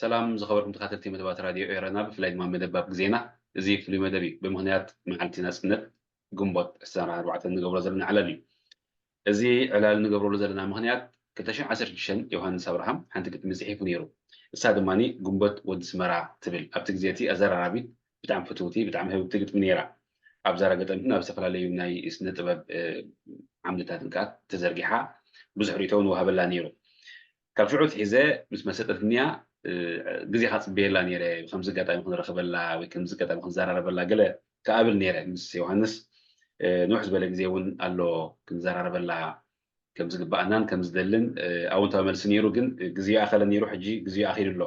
ሰላም ዝኸበርኩም ተኻተልቲ መደባት ራድዮ ኤረና፣ ብፍላይ ድማ መደብ ኣብ ግዜና። እዚ ፍሉይ መደብ እዩ። ብምኽንያት መዓልቲ ናጽነት ግንቦት ዕስራን ኣርባዕተን ንገብሮ ዘለና ዕላል እዩ። እዚ ዕላል ንገብረሉ ዘለና ምኽንያት፣ ክልተ ሽሕን ዓሰርተ ሽዱሽተን ዮሃንስ ኣብርሃም ሓንቲ ግጥሚ ጽሒፉ ነይሩ። እሳ ድማ ግንቦት ወዲ ስመራ ትብል። ኣብቲ ግዜ እቲ ኣዘራራቢት፣ ብጣዕሚ ፍትውቲ፣ ብጣዕሚ ህብብቲ ግጥሚ ነይራ። ኣብዛ ገጠምትን ኣብ ዝተፈላለዩ ናይ ስነ ጥበብ ዓምድታትን ከዓ ተዘርጊሓ ብዙሕ ርእቶ እውን ወሃበላ ነይሩ። ካብ ሽዑ ኣትሒዘ ምስ መሰጠትንያ ግዜኻ ጽበየላ ነይረ፣ ከምዚ ኣጋጣሚ ክንረኽበላ ወይ ከምዚ ኣጋጣሚ ክንዘራረበላ ገለ ክኣብል ነይረ። ምስ ዮሃንስ ንውሕ ዝበለ ግዜ እውን ኣሎ ክንዘራረበላ ከም ዝግባኣናን ከም ዝደልን ኣውንታዊ መልሲ ነይሩ። ግን ግዜኡ ኣኸለ ነይሩ፣ ሕጂ ግዜኡ ኣኺሉ ኣሎ።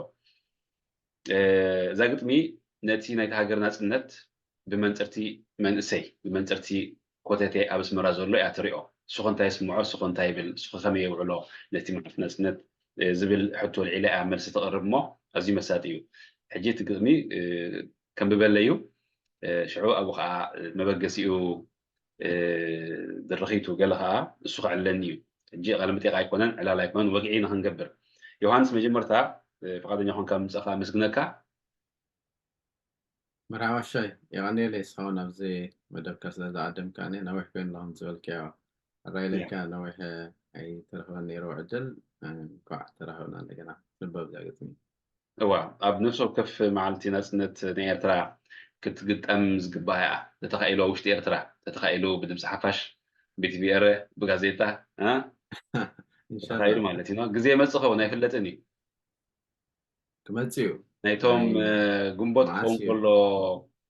እዛ ግጥሚ ነቲ ናይቲ ሃገር ናጽነት ብመንጽርቲ መንእሰይ፣ ብመንጽርቲ ኮተቴ ኣብ ኣስመራ ዘሎ እያ ትሪኦ። እሱ ኸ እንታይ ይስምዖ፣ እሱ ኸ እንታይ ይብል፣ እሱ ኸ ከመይ የውዕሎ ነቲ መዓልቲ ናጽነት ዝብል ሕቶ ኣልዒላ እያ መልሲ ተቕርብ እሞ ኣዝዩ መሳጢ እዩ። ሕጂ እቲ ግጥሚ ከንብበለይ እዩ። ሽዑ ኣብኡ ኸዓ መበገሲኡ ድርኺቱ ገለ ኸዓ እሱ ከዕልለኒ እዩ። ሕጂ ቃለ መጠይቕ ኣይኮነን፣ ዕላል ኣይኮነን፣ ወግዒ ኢና ክንገብር። ዮሃንስ፣ መጀመርታ ፍቓደኛ ኾንካ ምምጻእካ ኣመስግነካ። መርሓባ ሻይ፣ የቐንየለይ። ንስኻ እውን ኣብዚ መደብካ ስለ ዝዓደምካኒ፣ ነዊሕ ኮይኑ ኣለኹ ዝበልካዮ፣ ኣራይ ኢለካ ነዊሕ ኣይተረኽበን ነይሩ ዕድል። እንኳዕ ተራኸብና እንደገና። ንበብ እዛ ግጥሚ። እዋ፣ ኣብ ነፍሲ ወከፍ መዓልቲ ናጽነት ናይ ኤርትራ ክትግጠም ዝግባኣ እያ። ተተኻኢሉ ኣብ ውሽጢ ኤርትራ፣ ተተኻኢሉ ብድምፂ ሓፋሽ፣ ብቲቪ ኤረ፣ ብጋዜጣ፣ እ? ተተኻኢሉ ማለት እዩ። ግዜ መጽእ ኸውን ኣይፍለጥን እዩ። ክመጽእ እዩ። ናይቶም ግንቦት ክኸውን ከሎ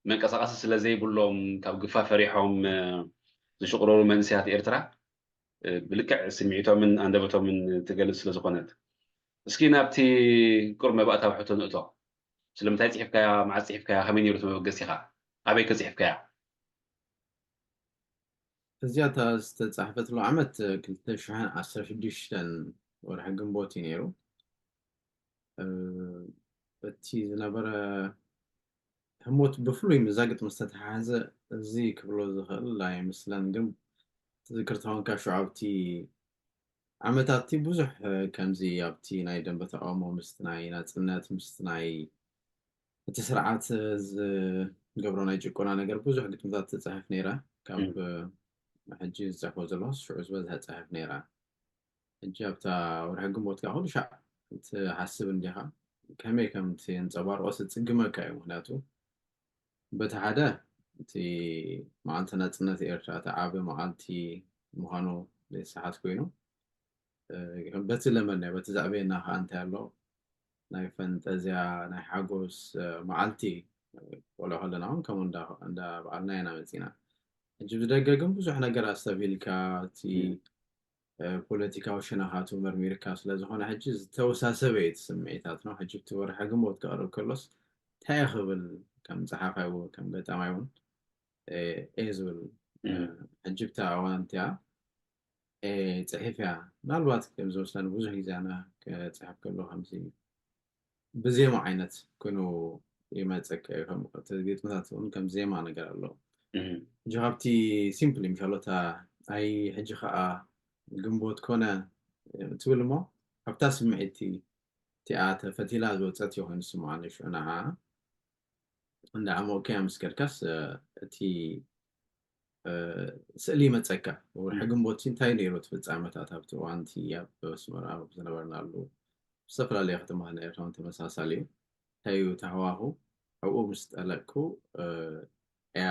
መንቀሳቐሲ ስለ ዘይብሎም፣ ካብ ግፋ ፈሪሖም ዝሽቕረሩ መንእሰያት ኤርትራ፣ ብልክዕ ስምዒቶምን ኣንደበቶምን ትገልጽ ስለ ዝኾነት። እስኪ ናብቲ ቁሩብ መባእታዊ ሕቶ ንእቶ። ስለምንታይ ጽሒፍካያ? መዓስ ጽሒፍካያ? ከመይ ነይሩ እቲ መበገሲኻ? ኣበይ ከ ጽሒፍካያ? እዚኣ እታ ዝተጻሕፈትሉ ዓመት ክልተ ሽሕን ዓሰርተ ሽዱሽተን ወርሒ ግንቦት እዩ ነይሩ። እቲ ዝነበረ ህሞት ብፍሉይ ምስዛ ግጥሚ ዝተተሓሓዘ እዚ ክብሎ ዝኽእል ኣይመስለን፣ ግን ትዝክር ተኾንካ ሽዑ ኣብቲ ዓመታት እቲ ብዙሕ ከምዚ ኣብቲ ናይ ደንበ ተቃውሞ ምስቲ ናይ ናጽነት ምስቲ ናይ እቲ ስርዓት ዝገብሮ ናይ ጭቆና ነገር ብዙሕ ግጥምታት ትጽሕፍ ነይራ። ካብ ሕጂ ዝጽሕፎ ዘለኹስ ሽዑ ዝበዝሐ ጽሕፍ ነይራ። ሕጂ ኣብታ ወርሒ ግንቦት ከኣ ኩሉ ሻዕ ትሓስብ እንዲኻ፣ ከመይ ከም ትንጸባርቆ ዝጽግመካ እዩ። ምኽንያቱ በቲ ሓደ እቲ መዓልቲ ናጽነት ኤርትራ እቲ ዓቢ መዓልቲ ምዃኑ ዘይሰሓት ኮይኑ፣ በቲ ለመድናዮ በቲ ዘዕበየና ከኣ እንታይ ኣሎ ናይ ፈንጠዝያ ናይ ሓጎስ መዓልቲ ቆልዑ ከለና እውን ከምኡ እንዳበዓልናዮ ኢና መጺና። ሕጂ ብደገ ግን ብዙሕ ነገር ኣስተብሂልካ እቲ ፖለቲካዊ ሸነኻቱ መርሚርካ ስለ ዝኾነ ሕጂ ዝተወሳሰበ እዩ እቲ ስምዒታት ነው። ሕጂ እቲ ወርሒ ግንቦት ክቐርብ ከሎስ እንታይ እየ ክብል ከም ጸሓፋይ እውን ከም ገጣማይ እውን እየ ዝብል። ሕጂ ብታ እዋን እቲኣ ጽሒፍ እያ። ምናልባት ከም ዝመስለኒ ብዙሕ ግዜ ኣነ ክጽሕፍ ከሎ ከምዚ ብዜማ ዓይነት ኮይኑ ይመጸካ እዩ። ከም እቲ ግጥምታት እውን ከም ዜማ ነገር ኣለዎ። ሕጂ ካብቲ ሲምፕል ምሻሎታ ኣይ ሕጂ ከዓ ግንቦት ኮነ ትብል እሞ ካብታ ስምዒት እቲኣ ተፈቲላ ዝወፀት እዩ ኮይኑ ዝስምዓኒ። ሽዑ ንዓ እንዳ ዓሞቕካያ ምስ ከድካስ እቲ ስእሊ ይመፀካ። ወርሒ ግንቦት እንታይ ነይሩ እቲ ፍፃመታት ኣብቲ እዋን እቲ ኣብ ኣስመራ ኣብ ዝነበርናሉ ዝተፈላለዩ ከተማታት ናይ ኤርትራ እውን ተመሳሳሊ እዩ። እንታይ እዩ እቲ ሃዋሁ ኣብኡ ምስ ጠለቅኩ እያ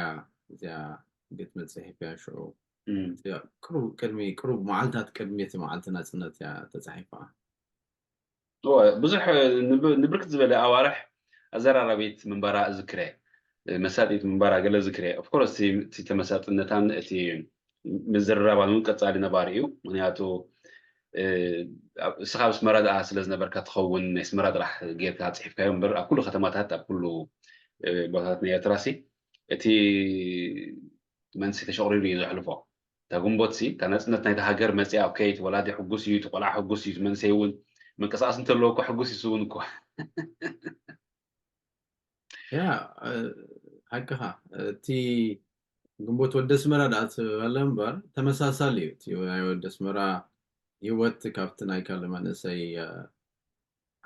እዚኣ ግጥሚ ፅሒፈያ ሽዑ ቅሩብ ቅድሚ ቅሩብ መዓልታት ቅድሚ እቲ መዓልቲ ናፅነት እያ ተፃሒፋ። ብዙሕ ንብርክት ዝበለ ኣዋርሕ ኣዘራራቢት ምንባራ እዝክረ፣ መሳጢት ምንባራ ገለ ዝክረ። ኦፍኮርስ እቲ ተመሳጥነታን እቲ ምዝርራባን እውን ቀፃሊ ነባሪ እዩ። ምክንያቱ እስኻ ኣብ ኣስመራ ደኣ ስለ ዝነበርካ ትኸውን ናይ ኣስመራ ጥራሕ ጌርካ ፅሒፍካዮ እምበር ኣብ ኩሉ ከተማታት ኣብ ኩሉ ቦታታት ናይ ኤርትራ ሲ እቲ መንሲ ተሸቑሪሩ እዩ ዘሕልፎ። እታ ግንቦት ሲ እታ ናፅነት ናይታ ሃገር መፅያ ኦኬ እቲ ወላዲ ሕጉስ እዩ፣ እቲ ቆልዓ ሕጉስ እዩ፣ እቲ መንሰይ እውን መንቀሳቐሲ እንተለዎ እኮ ሕጉስ እዩ እውን እኮ። ያ ሓቅኻ እቲ ግንቦት ወዲ ኣስመራ ደኣ ትበለ እምበር ተመሳሳሊ እዩ። እቲ ናይ ወዲ ኣስመራ ህይወት ካብቲ ናይ ካልእ መንእሰይ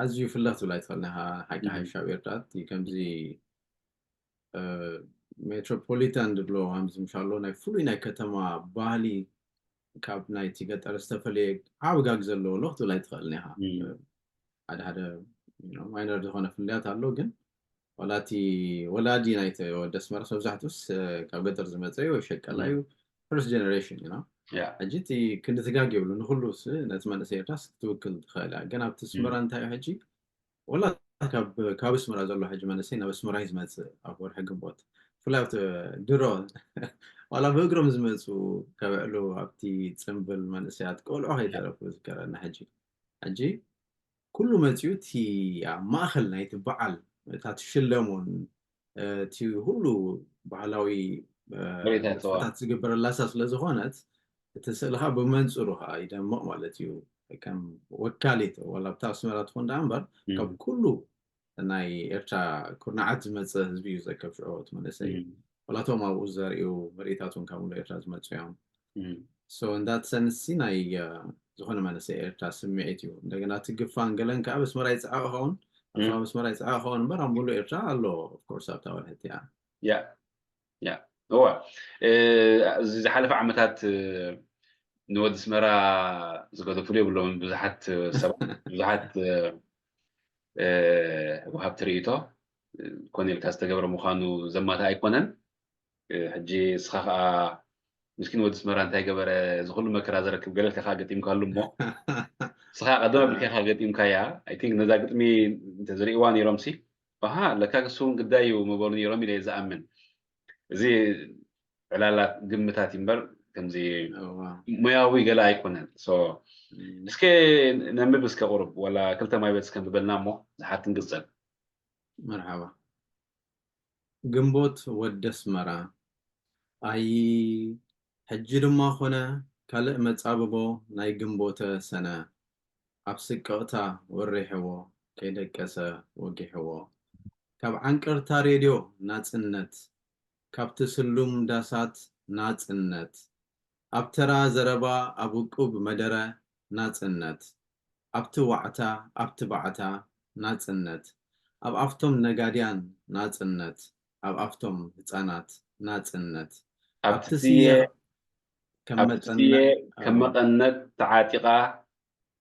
ኣዝዩ ፍለኽ ትብል ኣይትኽእልን ኢኻ። ሓቂ ሓይሻ ኣብ ኤርትራ እቲ ከምዚ ሜትሮፖሊታን ዝብሎ ከምዚ ምሻሎ ናይ ፍሉይ ናይ ከተማ ባህሊ ካብ ናይቲ ገጠር ዝተፈለየ ዓብጋግ ዘለዎ ኣሎ ክትብል ኣይትኽእልን ኢኻ። ሓደ ሓደ ማይነር ዝኾነ ፍልያት ኣሎ፣ ግን ዋላ እቲ ወላዲ ናይቲ ወዲ ኣስመራስ መብዛሕትኡስ ካብ ገጠር ዝመፀ እዩ ወይ ሸቀላ እዩ፣ ፈርስት ጀነሬሽን እዩ። ሕጂ እቲ ክንዲ ትጋግ የብሉ ንኩሉ ነቲ መንእሰይ ኤርትራስ ክትውክል ትኽእል እያ። ግን ኣብቲ ኣስመራ እንታይ እዩ ሕጂ ወላ ካብ ኣስመራ ዘሎ ሕጂ መንእሰይ ናብ ኣስመራ እዩ ዝመፅእ ኣብ ወርሒ ግንቦት፣ ብፍላይ ኣብቲ ድሮ ዋላ ብእግሮም ዝመፁ ከብዕሉ ኣብቲ ፅምብል መንእሰያት ቆልዑ ከይተረፉ ዝከረና ሕጂ ሕጂ ኩሉ መፂኡ እቲ ኣብ ማእኸል ናይቲ በዓል እታ ትሽለሞን እቲ ሁሉ ባህላዊ ንጥፈታት ዝግበረላሳ ስለ ዝኾነት እቲ ስእልኻ ብመንፅሩ ከዓ ይደምቕ ማለት እዩ። ከም ወካሊት ዋላ ኣብታ ኣስመራ ትኾን ደኣ እምበር ካብ ኩሉ ናይ ኤርትራ ኩርናዓት ዝመፀ ህዝቢ እዩ ዘከብ ሽዑ እቲ መንእሰይ ዋላቶም ኣብኡ ዘርእዩ ምርኢታት እውን ካብ ሙሉ ኤርትራ ዝመፁ እዮም። So in that sense ናይ ዝኾነ መንእሰይ ኤርትራ ስምዒት እዩ። እንደገና እቲ ግፋን ገለን ከዓ በስመራ ይፅዓቕ ኸውን ኣብ ኣስመራ ይፅዓቕ ኸውን እምበር ኣብ ሙሉ ኤርትራ ኣሎ። Of course ኣብታ ወርሒ እቲኣ ያ ያ እዋ እዚ ዝሓለፈ ዓመታት ንወዲ ኣስመራ ዝገደፉሉ የብሎምን። ብዙሓት ሰባት ብዙሓት ወሃብቲ ርእይቶ ኮነ ኢልካ ዝተገብረ ምዃኑ ዘማታ ኣይኮነን። ሕጂ እስኻ ከዓ ምስኪን ወዲ ኣስመራ እንታይ ገበረ እዚ ኩሉ መከራ ዘረክብ ገለ ኢልካ ከዓ ገጢምካሉ እሞ እስኻ ቀደም ኣቢልካ ኢኻ ገጢምካያ። I think ነዛ ግጥሚ እንተዝርእይዋ ነይሮም ሲ ኣሃ ለካ ክሱ እውን ግዳይ እዩ ምበሉ ነይሮም ኢለ እየ ዝኣምን። እዚ ዕላላት ግምታት እዩ እምበር ከምዚ ሞያዊ ገለ ኣይኮነን። እስከ ነንብብ እስከ ቁሩብ ዋላ ክልተ ማይ ቤት እስከ ንብበልና እሞ ዝሓትን ግጸል መርሓባ ግንቦት ወዲ ኣስመራ ኣይ ሕጂ ድማ ኮነ ካልእ መጻብቦ ናይ ግንቦተ ሰነ ኣብ ስቅቕታ ወሪሕዎ ከይደቀሰ ወጊሕዎ ካብ ዓንቅርታ ሬድዮ ናጽነት ካብቲ ስሉም ዳሳት ናጽነት ኣብ ተራ ዘረባ ኣብ ውቁብ መደረ ናጽነት ኣብቲ ዋዕታ ኣብቲ ባዕታ ናጽነት ኣብ ኣፍቶም ነጋድያን ናጽነት ኣብ ኣፍቶም ህጻናት ናጽነት ኣብቲ ስየ ከም መቐነት ተዓጢቓ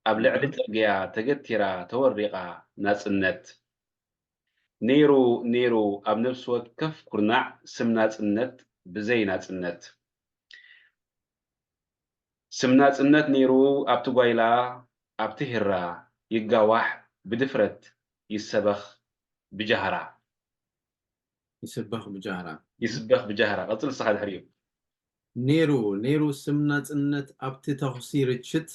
ኣብ ልዕሊ ጽርግያ ተገቲራ ተወሪቓ ናጽነት ነይሩ ነይሩ ኣብ ነፍሲ ወከፍ ኩርናዕ ስም ናጽነት ብዘይ ናጽነት ስም ናጽነት ነይሩ ኣብቲ ጓይላ ኣብቲ ሂራ ይጋዋሕ ብድፍረት ይሰበኽ ብጃህራ ይስበኽ ብጃህራ ይስበኽ ብጃህራ ቀጽል ንስኻ ድሕሪኡ ነይሩ ነይሩ ስም ናጽነት ኣብቲ ተኹሲ ርችት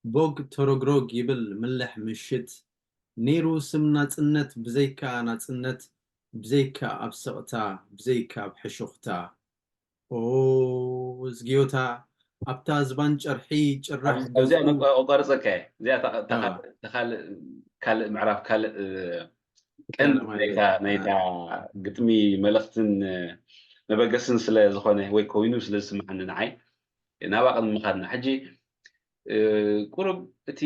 ቦግ ተሮግሮግ ይብል ምልሕ ምሽት ነይሩ ስም ናጽነት ብዘይካ ናጽነት ብዘይካ ኣብ ስቕታ ብዘይካ ኣብ ሕሹኽታ ኦ እዝግዮታ ኣብታ ዝባን ጨርሒ ጭራሕ ኣብዚኣ ነቋርጸካ እየ እዚኣ ካልእ ምዕራፍ ካልእ ቀንዲ ናይታ ግጥሚ መልእኽትን መበገስን ስለ ዝኾነ ወይ ኮይኑ ስለ ዝስምዓኒ ንዓይ ናብኣ ቅድሚ ምኻድና ሕጂ ቁሩብ እቲ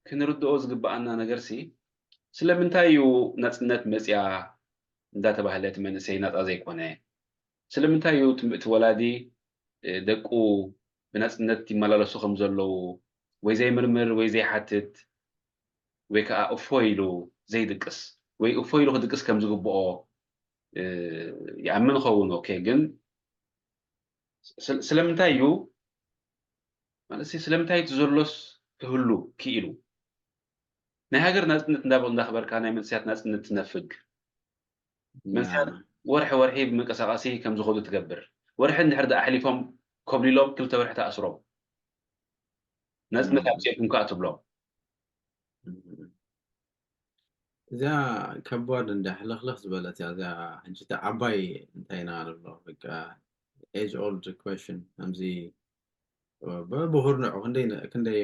ክንርድኦ ዝግብኣና ነገርሲ ስለምንታይ እዩ ናፅነት መፅያ እንዳተባህለ እቲ መንእሰይ ናፃ ዘይኮነ ስለምንታይ እዩ እቲ ወላዲ ደቁ ብናፅነት ይመላለሱ ከም ዘለዉ ወይ ዘይምርምር ወይ ዘይሓትት ወይ ከዓ እፎ ኢሉ ዘይድቅስ ወይ እፎ ኢሉ ክድቅስ ከም ዝግብኦ ይኣምን ኸውን ኦኬ ግን ስለምንታይ እዩ ማለት ስለምንታይ እቲ ዘሎስ ክህሉ ክኢሉ ናይ ሃገር ናፅነት እንዳበ እንዳክበርካ ናይ መንስያት ናፅነት ትነፍግ መንስያት ወርሒ ወርሒ ብመንቀሳቀሲ ከም ዝኸዱ ትገብር ወርሒ እንድሕር ኣሕሊፎም ኮብሊሎም ክልተ ወርሒ ተኣስሮም ናፅነት ኣምፅኤኩም ከዓ ትብሎም እዚኣ ከባድ እንዳ ሕልኽልኽ ዝበለት እያ እዚኣ ሕጂ እቲ ዓባይ እንታይ ኢና ንብሎ በቃ age old question ከምዚ በብኩርንዑ ክንደይ ክንደይ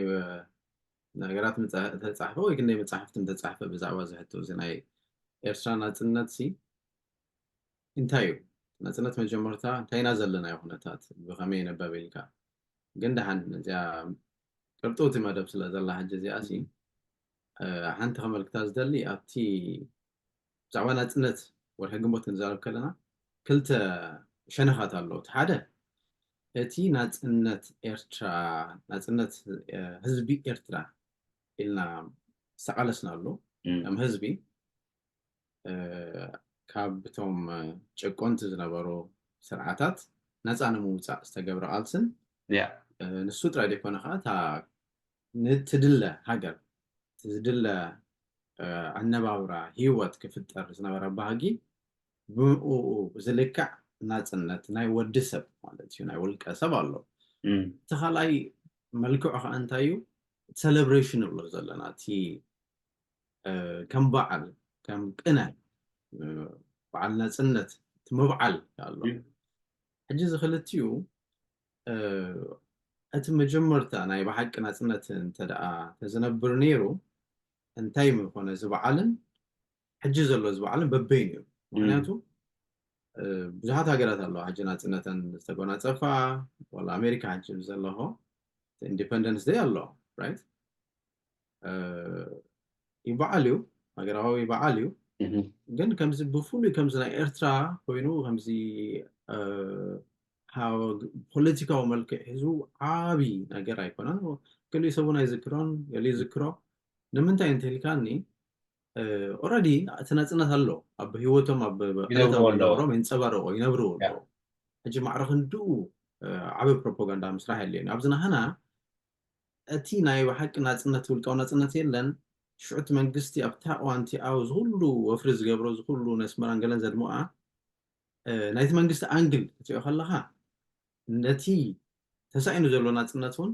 ነገራት ተፃሕፈ ወይ ክንደይ መፅሓፍቲ ተፃሕፈ ብዛዕባ እዚ ሕቶ እዚ ናይ ኤርትራ ናፅነት ሲ እንታይ እዩ ናፅነት መጀመርታ እንታይ ኢና ዘለና ኩነታት ብከመይ ነበብ ኢልካ ግን ደሓን እዚኣ ቅርጥውቲ መደብ ስለ ዘላ ሕጂ እዚኣ ሲ ሓንቲ ከመልክታ ዝደሊ ኣብቲ ብዛዕባ ናፅነት ወርሒ ግንቦት ክንዛረብ ከለና ክልተ ሸነኻት ኣለዉ። እቲ ሓደ እቲ ናፅነት ኤርትራ ናፅነት ህዝቢ ኤርትራ ኢልና ዝተቃለስናሉ ከም ህዝቢ ካብ ብቶም ጨቆንቲ ዝነበሩ ስርዓታት ነፃ ንምውፃእ ዝተገብረ ቃልስን ንሱ ጥራይ ዘይኮነ ከዓ እታ ንትድለ ሃገር ዝድለ ኣነባብራ ህይወት ክፍጠር ዝነበረ ባህጊ ብኡ ዝልካዕ ናፅነት ናይ ወዲ ሰብ ማለት እዩ ናይ ውልቀ ሰብ ኣሎ። እቲ ካልኣይ መልክዑ ከዓ እንታይ እዩ? ሴሌብሬሽን ንብሎ ዘለና እቲ ከም በዓል ከም ቅነ በዓል ናፅነት እቲ ምብዓል ኣሎ። ሕጂ እዚ ክልቲኡ እቲ መጀመርታ ናይ ብሓቂ ናፅነት እንተ ደኣ ተዝነብር ነይሩ እንታይ ምኾነ እዚ በዓልን ሕጂ ዘሎ እዚ በዓልን በበይኑ እዩ። ምክንያቱ ብዙሓት ሃገራት ኣለዋ ሕጂ ናፅነተን ዝተጎናፀፋ፣ ዋላ ኣሜሪካ ሕጂ ዘለኹ ኢንዲፐንደንስ ደይ ኣሎ፣ ራይት? ይበዓል እዩ፣ ሃገራዊ በዓል እዩ። ግን ከምዚ ብፍሉይ ከምዚ ናይ ኤርትራ ኮይኑ ከምዚ ፖለቲካዊ መልክዕ ሒዙ ዓብዪ ነገር ኣይኮነን። ገሊኡ ሰብ እውን ኣይዝክሮን፣ ገሊኡ ይዝክሮ። ንምንታይ እንተኢልካኒ ኦረዲ እቲ ናፅነት ኣሎ ኣብ ህይወቶም ኣብ ዕለታዊ ናብሮም የንፀባርቆ ይነብርዎ ኣለዎ። ሕጂ ማዕረ ክንድኡ ዓበ ፕሮፓጋንዳ ምስራሕ የድልየን ኣብዚ ናህና እቲ ናይ ብሓቂ ናፅነት ውልቃዊ ናፅነት የለን። ሽዑ እቲ መንግስቲ ኣብታ እዋን እቲኣ ዝኩሉ ወፍሪ ዝገብሮ ዝኩሉ ነስመራን ገለን ዘድምኣ ናይቲ መንግስቲ ኣንግል ክትሪኦ ከለካ ነቲ ተሳኢኑ ዘሎ ናፅነት እውን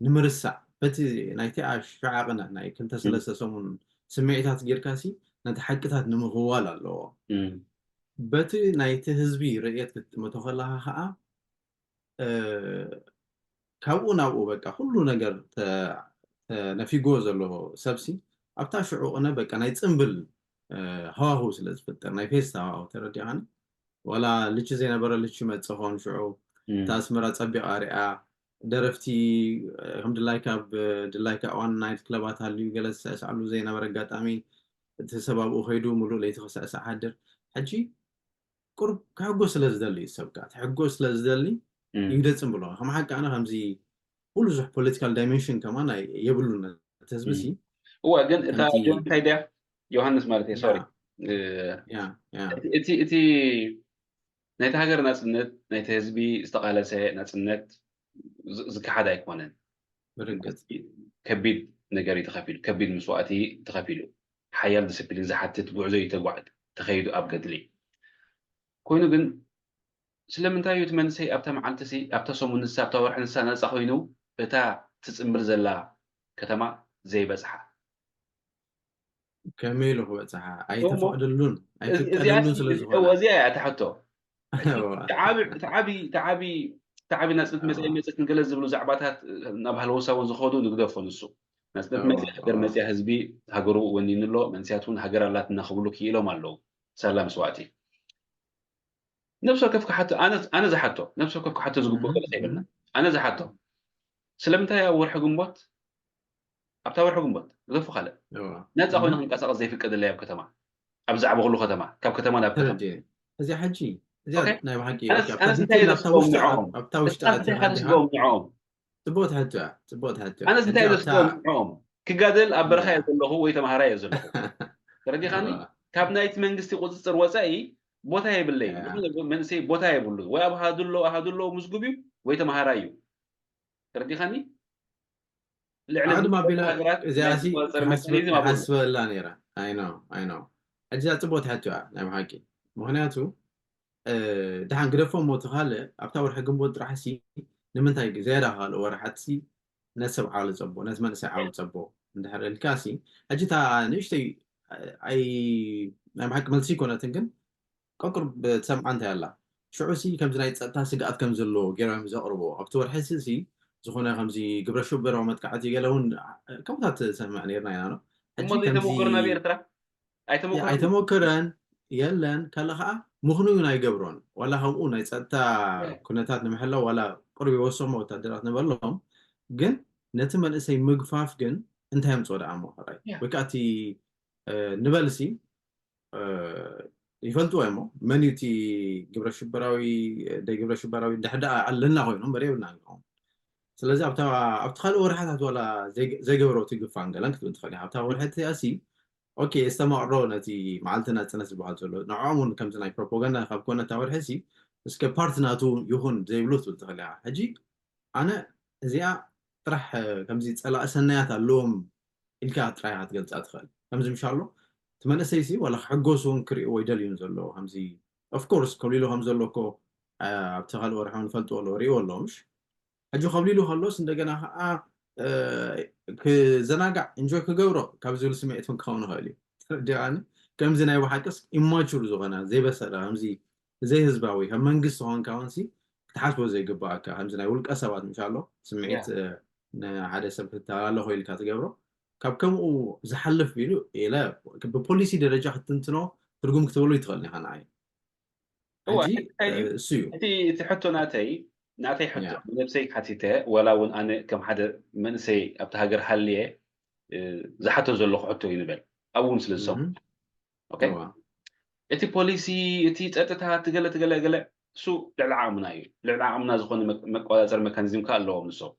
ንምርሳዕ በቲ ናይቲ ኣሻዓቅነ ናይ ክልተ ሰለስተ ሰሙን ስምዒታት ጌርካሲ ነቲ ሓቅታት ንምክዋል ኣለዎ። በቲ ናይቲ ህዝቢ ርእየት ክትጥምቶ ከለካ ከዓ ካብኡ ናብኡ በቃ ኩሉ ነገር ተነፊጎ ዘሎ ሰብሲ ኣብታ ሽዑ ቅነ በቃ ናይ ፅንብል ሃዋህው ስለ ዝፍጠር ናይ ፌስታ ሃዋህው ተረዲኻኒ። ዋላ ልቺ ዘይነበረ ልቺ መፅእ ኾን ሽዑ እታ ኣስመራ ፀቢቓ ሪኣ ደረፍቲ ከም ድላይካ ኣብ ድላይካ እዋን ናይት ክለባት ሃልዩ ገለ ዝስዕስዓሉ ዘይነበረ ኣጋጣሚ እቲ ሰብ ኣብኡ ከይዱ ሙሉእ ለይቲ ክስዕስዕ ሓድር። ሕጂ ቁሩብ ክሕጎስ ስለ ዝደሊ እዩ ሰብካ ትሕጎስ ስለ ዝደሊ ይግደፅም ብሎ ከም ሓቂ ኣነ ከምዚ ብዙሕ ፖለቲካል ዳይሜንሽን ከማን የብሉን እቲ ህዝቢ ሲ እዋ ግን እታ ጆንታይ ድያ ዮሃንስ ማለት እየ ሶሪ እቲ እቲ ናይቲ ሃገር ናፅነት ናይቲ ህዝቢ ዝተቃለሰ ናፅነት ዝከሓድ ኣይኮነን። ብርግፅ ከቢድ ነገር እዩ ተኸፊሉ፣ ከቢድ መስዋእቲ ተኸፊሉ፣ ሓያል ዲስፕሊን ዝሓትት ጉዕዞ እዩ ተጓዕ ተኸይዱ ኣብ ገድሊ። ኮይኑ ግን ስለምንታይ እዩ እቲ መንእሰይ ኣብታ መዓልቲ ሲ ኣብታ ሰሙን ንሳ ኣብታ ወርሒ ንሳ ነፃ ኮይኑ እታ ትፅምብል ዘላ ከተማ ዘይበፅሓ? ከመይ ኢሉ ክበፅሓ ኣይተፈቅደሉን ኣይፍቀደሉን ስለ ዝኾነ እዚኣ እያ እታ ሕቶ። ተዓቢ ናፅነት መፅኢ መፅት ንገለ ዝብሉ ዛዕባታት ናብ ሃለወሳ እውን ዝኸዱ ንግደፎ ንሱ ናፅነት መፅኢ ሃገር መፅያ ህዝቢ ሃገሩ ወኒኑ ኣሎ መንስያት እውን ሃገር ኣላትና ክብሉ ክኢሎም ኣለዉ ሳላ መስዋእቲ ነብሲ ወከፍ ክሓቶ ኣነ ዝሓቶ ነብሲ ወከፍ ክሓቶ ዝግብኦ ገለ ከይብልና ኣነ ዝሓቶ ስለምንታይ ኣብ ወርሒ ግንቦት ኣብታ ወርሒ ግንቦት ግደፎ ካልእ ነፃ ኮይኑ ክንቀሳቀስ ዘይፍቀደለይ ኣብ ከተማ ኣብ ዛዕባ ኩሉ ከተማ ካብ ከተማ ናብ ከተማ እዚኣ ሕጂ እዚኣ ናይ ብሓቂ ኣነስ እንታይ ዘስግኦም ንዕኦም ኣብታ ውሽጢ ኣነስ እንታይ ዘስግኦም ንዕኦም ጽቡቅ ትሕቶ እያ ጽቡቅ ትሕቶ ኣነስ እንታይ ዘስግኦም ንዕኦም ክጋደል ኣብ በረኻ እየ ዘለኹ ወይ ተምሃራይ እየ ዘለኹ ተረዲኻኒ ካብ ናይቲ መንግስቲ ቁፅፅር ወፃኢ ቦታ የብለይ መንእሰይ ቦታ የብሉ ወይ ኣብ ሃዱሎ ሃዱሎ ምዝጉብ እዩ ወይ ተምሃራይ እዩ ተረዲኻኒ ልዕሊ ድማ ቢላ እዚኣሲ ሓስበላ ነራ ኣይኖ ኣይኖ ሕጂ እዛ ፅቡቅ ትሕቶ እያ ናይ ብሓቂ ምክንያቱ ድሓን ግደፎ ሞ እቲ ካልእ ኣብታ ወርሒ ግንቦት ጥራሕ ሲ ንምንታይ ዝያዳ ካልእ ወርሓት ሲ ነቲ ሰብ ዓሊ ፀቦ ነቲ መንእሰይ ዓሊ ፀቦ እንድሕር ኢልካ ሲ ሕጂ እታ ንእሽተይ ኣይ ናይ ብሓቂ መልሲ ይኮነትን ግን ቀቁር ትሰምዓ እንታይ ኣላ ሽዑ ሲ ከምዚ ናይ ፀጥታ ስግኣት ከም ዘለዎ ገይሮም ዘቕርቦ ኣብቲ ወርሒ ሲ ዝኾነ ከምዚ ግብረ ሽበራዊ መጥቃዕቲ ገለ እውን ከምታት ሰምዕ ነርና ኢና ነው እሞ ዘይተሞከርና ኣብ ኤርትራ ኣይተሞከረን የለን ካለ ከዓ ምኽንዩ ኣይገብሮን ዋላ ከምኡ ናይ ፀጥታ ኩነታት ንምሕላው ዋላ ቅርብ ይወሰሞ ወታደራት ነበሎም ግን ነቲ መንእሰይ ምግፋፍ ግን እንታይ የምፅኦ ደኣ እሞ ሕራይ ወይ ከዓ እቲ ንበልሲ ይፈልጥዎ እሞ መን እዩ እቲ ግብረ ሽበራዊ ደይ ግብረ ሽበራዊ ድሕር ደኣ ኣለና ኮይኑ እምበር የብልና ንኸውን። ስለዚ ኣብቲ ካልእ ወርሕታት ዋላ ዘይገብሮ እቲ ግፋን ገለን ክትብል ትኽእል ኢኻ። ኣብታ ወርሒ እቲኣ ሲ ኦኬ የስተማቕሮ ነቲ መዓልቲ ናጽነት ዝበሃል ዘሎ ንዕኦም እውን ከምዚ ናይ ፕሮፓጋንዳ ካብ ኮነ እታ ወርሒ ሲ እስከ ፓርት ናቱ ይኹን ዘይብሉ ክትብል ትኽእል ኢኻ። ሕጂ ኣነ እዚኣ ጥራሕ ከምዚ ጸላእ ሰናያት ኣለዎም ኢልካ ጥራይ ኢኻ ትገልጻ ትኽእል። ከምዚ ምሻሎ እቲ መንእሰይ ሲ ዋላ ክሕጎስ እውን ክርእይዎ ይደልዩን ዘለዎ ከምዚ ኦፍኮርስ ከብሊሉ ከም ዘሎ እኮ ኣብቲ ካልእ ወርሒ እውን ፈልጥዎ ኣለዎ ርእይዎ ኣለዎ ምሽ ሕጂ ከብሊሉ ከሎስ እንደገና ከዓ ክዘናጋዕ እንጆይ ክገብሮ ካብ ዝብል ስምዒት እውን ክኸውን ይኽእል እዩ። ተረዲኣኒ? ከምዚ ናይ ብሓቅስ ኢማቹር ዝኾነ ዘይበሰለ ከምዚ ዘይህዝባዊ ከም መንግስቲ ኾንካ እውን ሲ ክትሓስቦ ዘይግባኣካ ከምዚ ናይ ውልቀ ሰባት ምሻሎ ስምዒት ንሓደ ሰብ ክተላለኾ ኢልካ ትገብሮ ካብ ከምኡ ዝሓልፍ ኢሉ ኢለ ብፖሊሲ ደረጃ ክትትንትኖ ትርጉም ክትበሉ ይትኽእል ኢኻ ንዓይ። እሱ እዩ እቲ ሕቶ ናተይ ናተይ ሕቶ ነብሰይ ሓቲተ ዋላ እውን ኣነ ከም ሓደ መንእሰይ ኣብቲ ሃገር ሃልየ ዝሓቶ ዘለኹ ሕቶ እዩ ንበል ኣብኡ እውን ስለ ዝሰሙ እቲ ፖሊሲ እቲ ፀጥታ እቲ ገለ እቲ ገለ ገለ እሱ ልዕሊ ዓቕምና እዩ። ልዕሊ ዓቕምና ዝኾነ መቆፃፀሪ መካኒዝም ከ ኣለዎም ንሶም።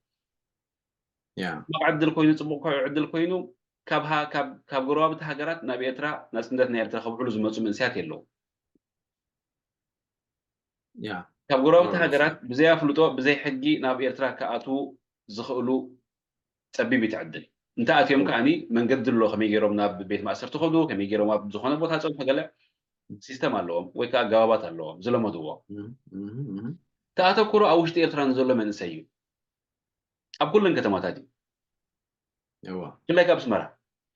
ሕማቕ ዕድል ኮይኑ ፅቡቕ ዕድል ኮይኑ ካብ ጎረባብቲ ሃገራት ናብ ኤርትራ ናፅነት ናይ ኤርትራ ከብዕሉ ዝመፁ መንእሰያት የለዉ። ካብ ጎረባብቲ ሃገራት ብዘይ ኣፍልጦ ብዘይ ሕጊ ናብ ኤርትራ ክኣትዉ ዝኽእሉ ፀቢብ እዩ እቲ ዕድል። እንተ ኣትዮም ከኣኒ መንገዲ ኣሎ ከመይ ገይሮም ናብ ቤት ማእሰርቲ ከዱ ከመይ ገይሮም ኣብ ዝኾነ ቦታ ፀንሑ ገለ ሲስተም ኣለዎም ወይ ከዓ ኣገባባት ኣለዎም ዝለመድዎ። እቲ ኣተኩሮ ኣብ ውሽጢ ኤርትራ ንዘሎ መንእሰይ እዩ። ኣብ ኩለን ከተማታት እዩ። ብፍላይ ካብ ኣስመራ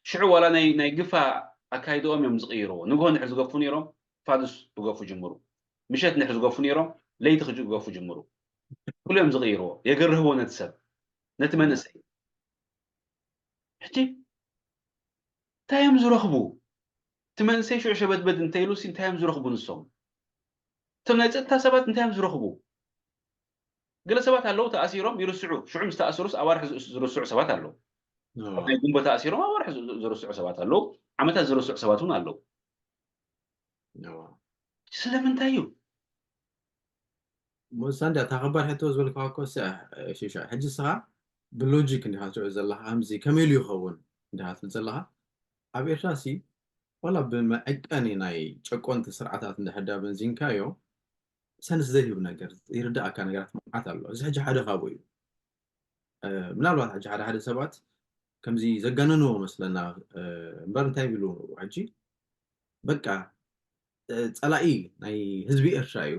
ሽዑ ዋላ ናይ ግፋ ኣካይድኦም እዮም ዝቕይርዎ። ንግሆ ንድሕር ዝገፉ ነይሮም ፋዱስ ክገፉ ጅምሩ። ምሸት ንድሕር ዝገፉ ነይሮም ለይቲ ክገፉ ጅምሩ። ኩሉ እዮም ዝቕይርዎ። የገርህዎ ነቲ ሰብ ነቲ መንእሰይ። ሕጂ እንታይ እዮም ዝረኽቡ? እቲ መንእሰይ ሽዑ ሸበድበድ እንተኢሉ ሲ እንታይ እዮም ዝረኽቡ ንሶም? እቶም ናይ ፀጥታ ሰባት እንታይ እዮም ዝረኽቡ? ገለ ሰባት ኣለዉ ተኣሲሮም ይርስዑ። ሽዑ ምስ ተኣሰሩስ ኣዋርሕ ዝርስዑ ሰባት ኣለዉ። ኣብ ናይ ጉንቦ ተኣሲሮም ኣዋርሕ ዝርስዑ ሰባት ኣለዉ። ዓመታት ዝርስዑ ሰባት እውን ኣለዉ። ስለምንታይ እዩ? ሙሳ እንዳ እታ ከባድ ሕቶ ዝበልካ እኮ ሽሻ ሕጂ ስኻ ብሎጂክ እንዲኻ ትሪኦ ዘለኻ ከምዚ ከመይ ኢሉ ይኸውን እንዲኻ ትብል ዘለኻ ኣብ ኤርትራ ሲ ዋላ ብመዐቀኒ ናይ ጨቆንቲ ስርዓታት እንድሕር ዳ በንዚንካዮ ሰንስ ዘይህብ ነገር ይርዳእካ ነገራት መዓት ኣሎ። እዚ ሕጂ ሓደ ካብኡ እዩ። ምናልባት ሕጂ ሓደ ሓደ ሰባት ከምዚ ዘጋነንዎ መስለና እምበር እንታይ ይብሉ ሕጂ በቃ ፀላኢ ናይ ህዝቢ ኤርትራ እዩ።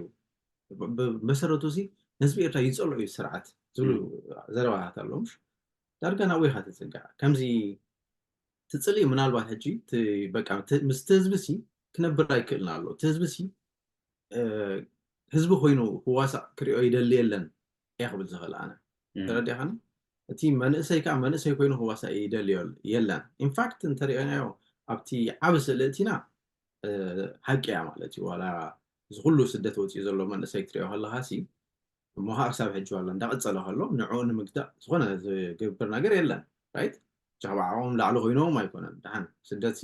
ብመሰረቱ ሲ ንህዝቢ ኤርትራ ይፀልኦ እዩ ስርዓት ዝብሉ ዘረባታት ኣለዉ። ዳርጋ ናብኡ ኢኻ ትፅጋዕ። ከምዚ ትፅልኢ ምናልባት ሕጂ ምስቲ ህዝቢ ሲ ክነብር ኣይክእልን ኣሎ። እቲ ህዝቢ ሲ ህዝቢ ኮይኑ ክዋሳእ ክሪኦ ይደሊ የለን እየ ክብል ዝኽእል ኣነ። ተረዲኻኒ? እቲ መንእሰይ ከዓ መንእሰይ ኮይኑ ክዋሳእ ይደልዮ የለን። ኢንፋክት እንተሪኦናዮ ኣብቲ ዓብ ስእሊ እቲና ሓቂ እያ ማለት እዩ። ዋላ እዚ ኩሉ ስደት ወፂኡ ዘሎ መንእሰይ ክትሪኦ ከለካ ሲ እሞ ከዓ ክሳብ ሕጂ ዋላ እንዳቐፀለ ከሎ ንዕኡ ንምግዳእ ዝኾነ ዝገብር ነገር የለን። ራይት? ጃዕባ ዓቕሞም ላዕሊ ኮይኖም ኣይኮነን። ደሓን ስደት ሲ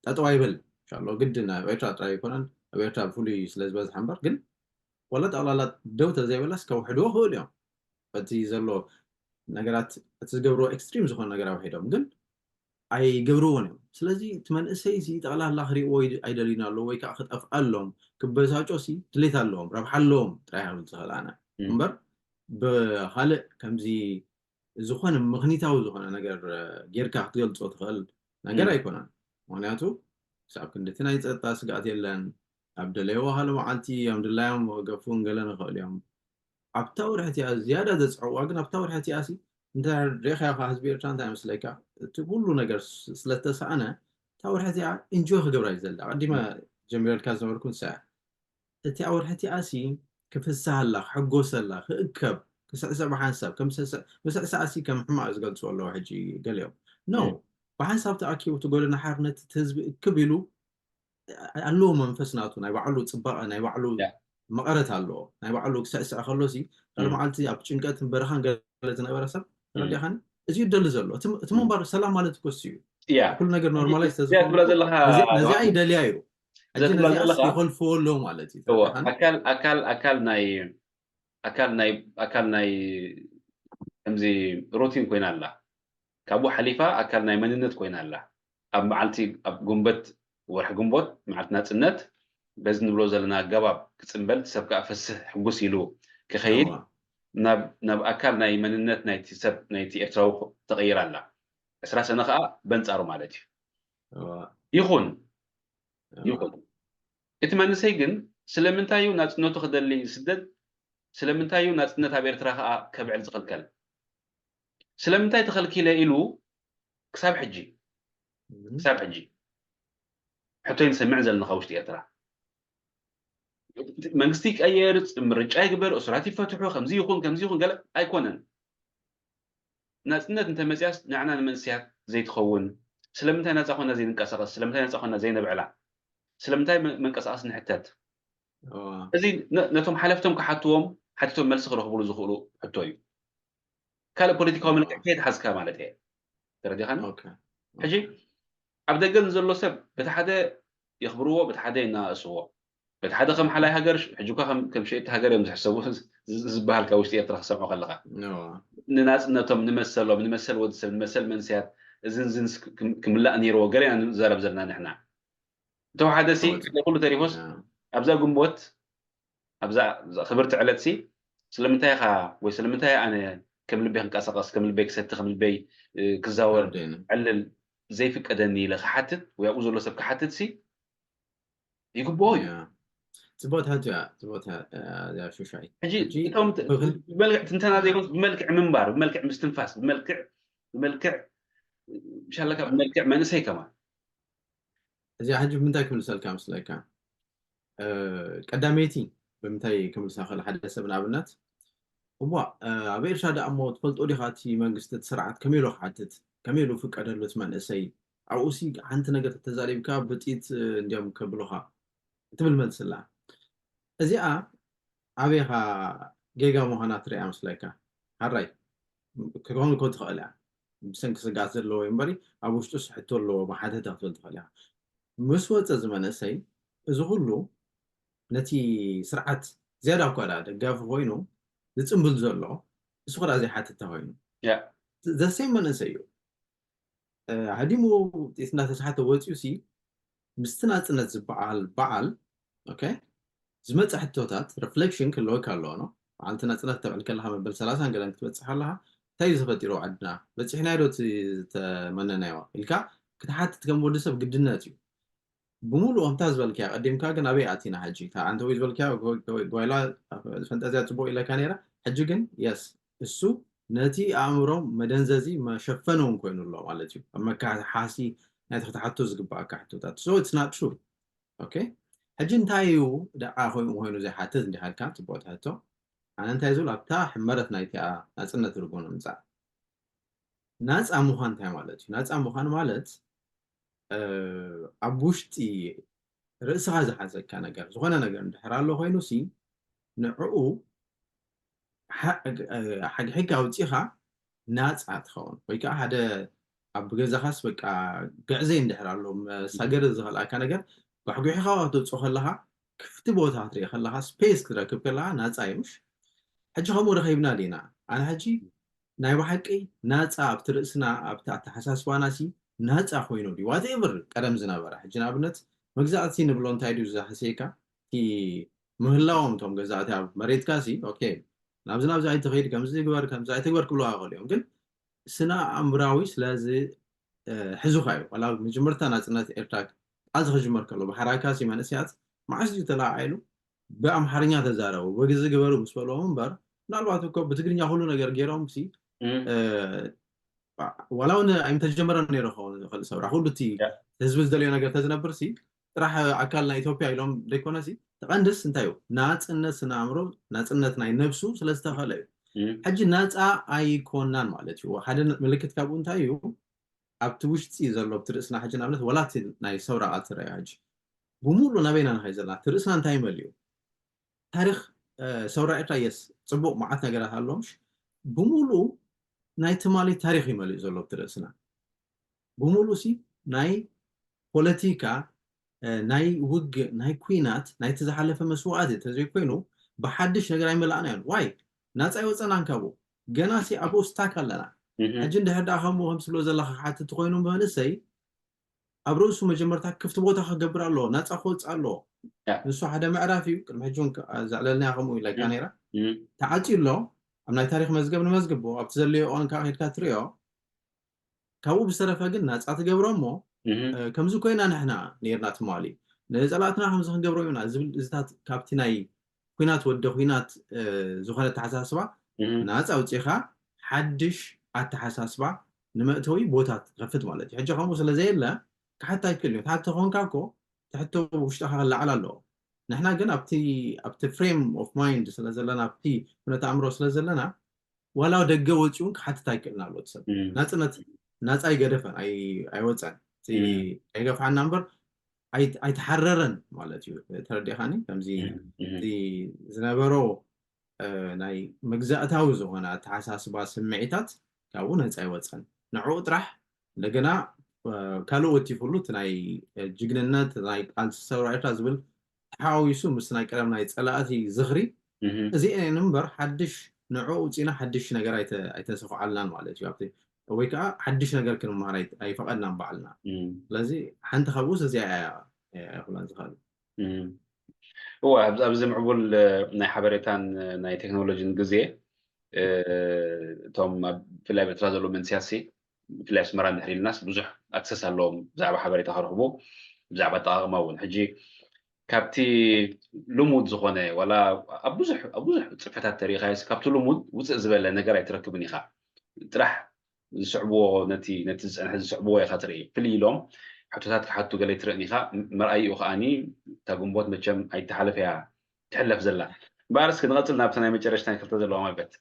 ጠጠው ኣይበል ኢንሻሎ ግድን ኣብ ኤርትራ ጥራይ ኣይኮነን ኣብ ኤርትራ ብፍሉይ ስለ ዝበዝሐ እምበር ግን ወላ ጠቕላላ ደው ተዘይበላስ ከውሕድዎ ክኽእሉ እዮም በቲ ዘሎ ነገራት እቲ ዝገብርዎ ኤክስትሪም ዝኾነ ነገር ኣውሒዶም ግን ኣይገብርዎን እዮም ስለዚ እቲ መንእሰይ ሲ ጠቕላላ ክሪእዎ ኣይደልዩን ኣለዉ ወይ ከዓ ክጠፍኣሎም ክበሳጮ ሲ ድሌት ኣለዎም ረብሓ ኣለዎም ጥራይ ክብል ዝኽእል ኣነ እምበር ብካልእ ከምዚ ዝኾነ ምኽኒታዊ ዝኾነ ነገር ጌርካ ክትገልፆ ትኽእል ነገር ኣይኮነን። ምኽንያቱ ክሳብ ክንድቲ ናይ ፀጥታ ስግኣት የለን። ኣብ ደለይዎ ካልእ መዓልቲ እዮም ድላዮም ክገፉን ገለን ይኽእሉ እዮም። ኣብታ ወርሒ እቲኣ ዝያዳ ዘፅዕዋ ግን ኣብታ ወርሒ እቲኣ ሲ እንተ ሪኢኻዮ ከዓ ህዝቢ ኤርትራ እንታይ ይመስለካ እቲ ኩሉ ነገር ስለተሰኣነ እታ ወርሒ እቲኣ ኢንጆይ ክገብራ እዩ ዘላ። ኣቐዲመ ጀሚረልካ ዝነበርኩ ንሳ እያ። እቲኣ ወርሒ እቲኣሲ ክፍስሃላ፣ ክሕጎሰላ፣ ክእከብ፣ ክስዕስዕ ብሓንሳብ፣ ከም ምስዕሳዕሲ ከም ሕማቕ ዝገልፅዎ ኣለዉ ሕጂ ገሊኦም። ኖ፣ ብሓንሳብ ተኣኪቡ እቲ ጎደና ሓርነት እቲ ህዝቢ እክብ ኢሉ ኣለዎ መንፈስ ናቱ ናይ ባዕሉ ፅባቐ ናይ ባዕሉ መቐረት ኣለዎ ናይ ባዕሉ ክስዕስዕ ከሎሲ ካልእ መዓልቲ ኣብ ጭንቀትን በረኻን ገለ ዝነበረ ሰብ ተረዲኻኒ እዚ እዩ ደሊ ዘሎ። እቲ እቲ ምንባር ሰላም ማለት እኮ እሱ እዩ። ያ ኩሉ ነገር ኖርማላይዝ እዚኣ ትብላ ዘለኻ ነዚኣ ራህዋ፣ ይደልያ እዩ። እዛ ሕጂ ትብላ ነዚኣስ ዘለኻ ይኸልፍዎ ኣለዉ ማለት እዩ። እዎ፣ ተረዲእካኒ? ኣካል ኣካል ኣካል ናይ ኣካል ናይ ኣካል ናይ ከምዚ ሩቲን ኮይና ኣላ። ካብኡ ሓሊፋ ኣካል ናይ መንነት ኮይና ኣላ። ኣብ መዓልቲ ኣብ ጉንበት ወርሒ ግንቦት መዓልቲ ናጽነት በዚ ንብሎ ዘለና ኣገባብ ክጽንበል እቲ ሰብ ከዓ ፈስህ ሕጉስ ኢሉ ክኸይድ እዋ፣ ናብ ናብ ኣካል ናይ መንነት ናይቲ ሰብ ናይቲ ኤርትራዊ ተቐይራ ኣላ። ዕስራ ሰነ ከዓ በንጻሩ ማለት እዩ። እዋ፣ ይኹን እዋ። ይኹን እቲ መንእሰይ ግን ስለምንታይ እዩ ናጽነቱ ክደሊ ዝስደድ? ስለምንታይ እዩ ናጽነት ኣብ ኤርትራ ከዓ ከብዕል ዝኽልከል? ስለምንታይ ተኸልኪለ ኢሉ ክሳብ ሕጂ እም፣ ክሳብ ሕጂ ሕቶ ንሰምዕ ዘለና ካብ ውሽጢ ኤርትራ። መንግስቲ ይቀየር፣ ምርጫ ይግበር፣ እሱራት ይፈትሑ፣ ከምዚ ይኹን ከምዚ ይኹን ገለ ኣይኮነን። ናጽነት እንተመጽያስ ንዓና ንመንእሰያት ዘይትኸውን? ስለምንታይ ናጻ ኮና ዘይንቀሳቐስ? ስለምንታይ ናጻ ኮና ዘይነብዕላ? ስለምንታይ መ- መንቀሳቐሲ ንሕተት? እዋ፣ እዚ ነ- ነቶም ሓለፍቶም ክሓትዎም ሓቲቶም መልሲ ክረኽብሉ ዝኽእሉ ሕቶ እዩ። ካልእ ፖለቲካዊ እዋ፣ መልክዕ ከየትሓዝካ ማለት እየ። ተረዲኻኒ? ኦኬ፣ ሕጂ ኦኬ። ኣብ ደገ ንዘሎ ሰብ በቲ ሓደ የኽብርዎ፣ በቲ ሓደ ይናእስዎ። በቲ ሓደ ከም ሓላይ ሃገር፣ ሕጂ እኳ ከም ከም ሸየጥቲ ሃገር እዮም ዝሕሰቡ ዝ- ዝበሃል ካብ ውሽጢ ኤርትራ ክሰምዖ ከለኻ። እዋ፣ ንናጽነቶም፣ ንመሰሎም፣ ንመሰል ወዲ ሰብ፣ ንመሰል መንእሰያት፣ እዝን ዝን ክምላእ ነይርዎ ገለ ኢና ንዛረብ ዘለና ንሕና። እንተወሓደ ሲ እዋ፣ ሓደ ኩሉ ተሪፎስ እዋ፣ ኣብዛ ግንቦት ኣብዛ ኣብዛ ክብርቲ ዕለት ሲ ስለምንታይ ኢኻ ወይ ስለምንታይ ኣነ ከም ልበይ ክንቀሳቐስ፣ ከም ልበይ ክሰቲ፣ ከም ልበይ እ፣ ክዛወር ወደይነ። ዕልል ዘይፍቀደኒ ኢለ ክሓትት ወይ ኣብኡ ዘሎ ሰብ ክሓትት ሲ ይግብኦ እዩ። እያ። ጽቡቕቲ ሕቶ እያ፣ ጽቡቕቲ፣ እ፣ እያ ሹሻይ። ሕጂ ሕጂ እቶም ት- ብክል- ብመልክዕ ትንተና እያ። ዘይኮንስ ብመልክዕ ምንባር፣ ብመልክዕ ምስትንፋስ፣ ብመልክዕ ብመልክዕ ሻለካ ብመልክዕ መንእሰይ ከማን እዚኣ ሕጂ ብምንታይ ክምልሰልካ መስለካ? እ፣ ቀዳመይቲ ብምንታይ ክምልሳ ክእል ሓደ ሰብ ንኣብነት እሞ እ፣ ኣብ ኤርትራ ደኣ እሞ ትፈልጦ ዲኻ እቲ መንግስቲ እቲ ስርዓት ከመይ ኢሉ ክሓትት ከመይ ኢሉ ፍቀደሉ እቲ መንእሰይ ኣብኡሲ ሓንቲ ነገር ተተዛሪብካ ብጥይት እ፣ እንዲዮም ከብሉኻ ትብል መልስላ እዚኣ ኣበይኻ ጌጋ ምዃና ትሪኣ መስለካ? ሓራይ ክኸውን እኮ ትኽእል እያ ብሰንኪ ስግኣት ዘለዎ እዩ እምበሪ ኣብ ውሽጡስ ሕቶ ኣለዎ መሓተተ ክትብል ትኽእል እያ ምስ ወፀ እዚ መንእሰይ እዚ ኩሉ ነቲ ስርዓት ዝያዳ እኳ ደኣ ደጋፊ ኮይኑ ዝፅምብል ዘሎ እሱ ክዳ ዘይሓትት ተኮይኑ ያ ዘሴም መንእሰይ እዩ ሃዲሙ ውፅኢት እናተስሓተ ወፂኡ ሲ ምስቲ ናፅነት ዝበዓል በዓል okay ዝመፀ ሕቶታት reflection ክህልወካ ኣለዎ no በዓልቲ ናፅነት ተብዕል ከለካ መበል ሰላሳን ገለን ክትበፅሕ ኣለካ እንታይ እዩ ተፈጢሩ ኣብ ዓድና በፂሕናዮ ዶ እቲ ዝተመነናዮ ኢልካ ክትሓትት ከም ወዲ ሰብ ግድነት እዩ ብምሉእ ከምታ ዝበልክያ ቀዲምካ ግን ኣበይ ኣቲና ሕጂ እታ ኣንተ ወይ ዝበልክያ ጓይላ ፈንጠዝያ ፅቡቅ ኢለካ ነይራ ሕጂ ግን yes እሱ ነቲ ኣእምሮ መደንዘዚ መሸፈኒ እውን ኮይኑ ኣሎ ማለት እዩ ኣብ መካሓሲ ናይቲ ክትሓቶ ዝግባኣካ ሕቶታት so it's not true okay ሕጂ እንታይ እዩ ደኣ ኮይኑ ኮይኑ ዘይሓትት እንዲሃልካ ፅቡቅ ትሕቶ ኣነ እንታይ ዝብል ኣብታ ሕመረት ናይቲኣ ናፅነት ርጉ ንምፃእ ናፃ ምዃን እንታይ ማለት እዩ ናፃ ምዃን ማለት ኣብ ውሽጢ ርእስኻ ዝሓዘካ ነገር ዝኾነ ነገር እንድሕር ኣሎ ኮይኑ ሲ ንዕኡ ሓግሒግካ ኣውፂኻ ናፃ ትኸውን ወይ ከዓ ሓደ ኣብ ገዛኻስ በቃ ግዕዘይ እንድሕር ኣሎ መሳገሪ ዝኽእልኣካ ነገር ጓሕጒሒኻ ከተውፅኦ ከለኻ ክፍቲ ቦታ ክትርኢ ከለኻ ስፔስ ክትረክብ ከለኻ ናፃ እዩ ምሽ ሕጂ ከምኡ ረኺብና ዲና ኣነ ሕጂ ናይ ብሓቂ ናፃ ኣብቲ ርእስና ኣብቲ ኣተሓሳስባና ሲ ናፃ ኮይኑ ድዩ whatever ቀደም ዝነበረ ሕጂ ንኣብነት መግዛእቲ ንብሎ እንታይ ድዩ ዝሃስየካ እቲ ምህላዎም እቶም ገዛእቲ ኣብ መሬትካ ሲ okay ናብዚ ናብዚ ኣይትኸይድ ከምዚ ግበር ከምዚ ኣይትግበር ክብሉካ ይኽእሉ እዮም ግን ስነ ኣእምራዊ ስለዚ ሕዙካ እዩ ዋላ መጀመርታ ናፅነት ኤርትራ ቃልሲ ክጅመር ከሎ ብሓራካ ሲ መንእስያት መዓስ እዩ ተለዓዒሉ ብኣምሓርኛ ተዛረቡ በግዚ ግበሩ ምስ በልዎም እምበር ምናልባት እኮ ብትግርኛ ኩሉ ነገር ገይሮም ሲ ዋላ እውን ኣይምተጀመረን ነይሩ ክኸውን ዝኽእል ሰውራ ኩሉ እቲ ህዝቢ ዝደልዮ ነገር ተዝነብር ሲ ጥራሕ ኣካል ናይ ኢትዮጵያ ኢሎም ዘይኮነ ሲ ተቐንድስ እንታይ እዩ ናፅነት ስነ ኣእምሮ ናፅነት ናይ ነብሱ ስለዝተኸለ እዩ ሕጂ ናፃ ኣይኮናን ማለት እዩ ሓደ ምልክት ካብኡ እንታይ እዩ ኣብቲ ውሽጢ ዘሎ ኣብቲ ርእስና ሕጂ ንኣብነት ዋላ እቲ ናይ ሰውራ ቃልሲ ረኣዮ ሕጂ ብሙሉ ናበይና ንኸይ ዘለና እቲ ርእስና እንታይ መሊኡ ታሪክ ሰውራ ኤርትራ የስ ፅቡቅ መዓት ነገራት ኣሎ ምሽ ብሙሉ ናይ ትማሊ ታሪኽ እዩ መሊኡ ዘሎ ኣብቲ ርእስና። ብምሉእ ሲ ናይ ፖለቲካ፣ እ፣ ናይ ውግእ፣ ናይ ኲናት፣ ናይቲ ዝሓለፈ መስዋእቲ እንተዘይኮይኑ ብሓድሽ ነገር ኣይመላእናዮን። ዋይ? ናጻ ኣይወጸናን ካብኡ። ገና ሲ ኣብኡ ስታክ ኣለና። ሕጂ እንድሕር ደኣ ከምኡ ከም ትብሎ ዘለኻ ክሓትት ኮይኑ መንእሰይ ኣብ ርእሱ መጀመርታ ክፍቲ ቦታ ክገብር ኣለዎ፣ ናጻ ክወጽእ ኣለዎ። ንሱ ሓደ ምዕራፍ እዩ። ቅድሚ ሕጂ እውን ዘዕለልናያ ከምኡ ኢላካ ነይራ። ተዓጽዩ ኣሎ። ኣብ ናይ ታሪኽ መዝገብ ንመዝግቦ፣ ኣብቲ ዘድለዮ እዋን ከዓ ከድካ ትሪኦ። ካብኡ ብዝተረፈ ግን ናጻ ትገብሮ እሞ፣ ከምዚ ኮይና ንሕና ነይርና ትማሊ፣ ንጸላእትና ከምዚ ክንገብሮ ኢና ዝብል እዚታት ካብቲ ናይ ኲናት ወዲ ኲናት ዝኾነ ኣተሓሳስባ ናጻ ኣውጺኻ ሓድሽ ኣተሓሳስባ ንመእተዊ ቦታ ትኸፍት ማለት እዩ። ሕጂ ከምኡ ስለ ዘየለ ክሓት ኣይክእል እዩ። ትሓቶ ኮንካ እኮ ትሕቶ ውሽጥኻ ክለዓል ኣለዎ። ንሕና ግን ኣብቲ ኣብቲ ፍሬም ኦፍ ማይንድ ስለ ዘለና፣ ኣብቲ ኩነት ኣእምሮ ስለ ዘለና ዋላ ደገ ወፂኡ እውን ክሓትት ኣይክእልን ኣሎ እቲ ሰብ። ናፅነት ናፃ ኣይገደፈን፣ ኣይ- ኣይወፀን። እቲ ኣይገፍሓና እምበር ኣይ- ኣይተሓረረን ማለት እዩ። ተረዲእካኒ? ከምዚ እቲ ዝነበሮ ናይ መግዛእታዊ ዝኾነ ኣተሓሳስባ ስምዒታት ካብኡ ነፃ ኣይወፀን። ንዕኡ ጥራሕ እንደገና ካልእ ወቲፉሉ እቲ ናይ ጅግንነት ናይ ቃልሲ ሰውራ ኤርትራ ዝብል ተሓዋዊሱ ምስ ናይ ቀደም ናይ ፀላእቲ ዝኽሪ እዚኤን እምበር ሓድሽ ንዕኡ ውፂና ሓድሽ ነገር ኣይተሰኩዓልናን ማለት እዩ። ኣብቲ ወይ ከዓ ሓድሽ ነገር ክንመሃር ኣይፈቐድናን ባዕልና። ስለዚ ሓንቲ ካብኡስ እዚኣ እያ ክብላ ዝኽእል። እወ ኣብዚ ምዕቡል ናይ ሓበሬታን ናይ ቴክኖሎጂን ግዜ እቶም ብፍላይ ኣብ ኤርትራ ዘለዉ መንስያት ሲ ብፍላይ ኣስመራ እንድሕር ኢልናስ ብዙሕ ኣክሰስ ኣለዎም ብዛዕባ ሓበሬታ ክረኽቡ ብዛዕባ ኣጠቓቕማ እውን ሕጂ ካብቲ ልሙድ ዝኾነ ዋላ ኣብ ብዙሕ ኣብ ብዙሕ ፅፈታት ተሪኢኻዮስ ካብቲ ልሙድ ውፅእ ዝበለ ነገር ኣይትረክብን ኢኻ ጥራሕ ዝስዕብዎ ነቲ ነቲ ዝፀንሐ ዝስዕብዎ ኢኻ ትርኢ ፍልይ ኢሎም ሕቶታት ክሓቱ ገለ ኣይትርእን ኢኻ መርኣይኡ ከዓኒ እታ ግንቦት መቸም ኣይተሓለፈያ ትሕለፍ ዘላ እምበኣር እስኪ ንቐፅል ናብቲ ናይ መጨረሽታ ናይ ክልተ ዘለዋ ማልበት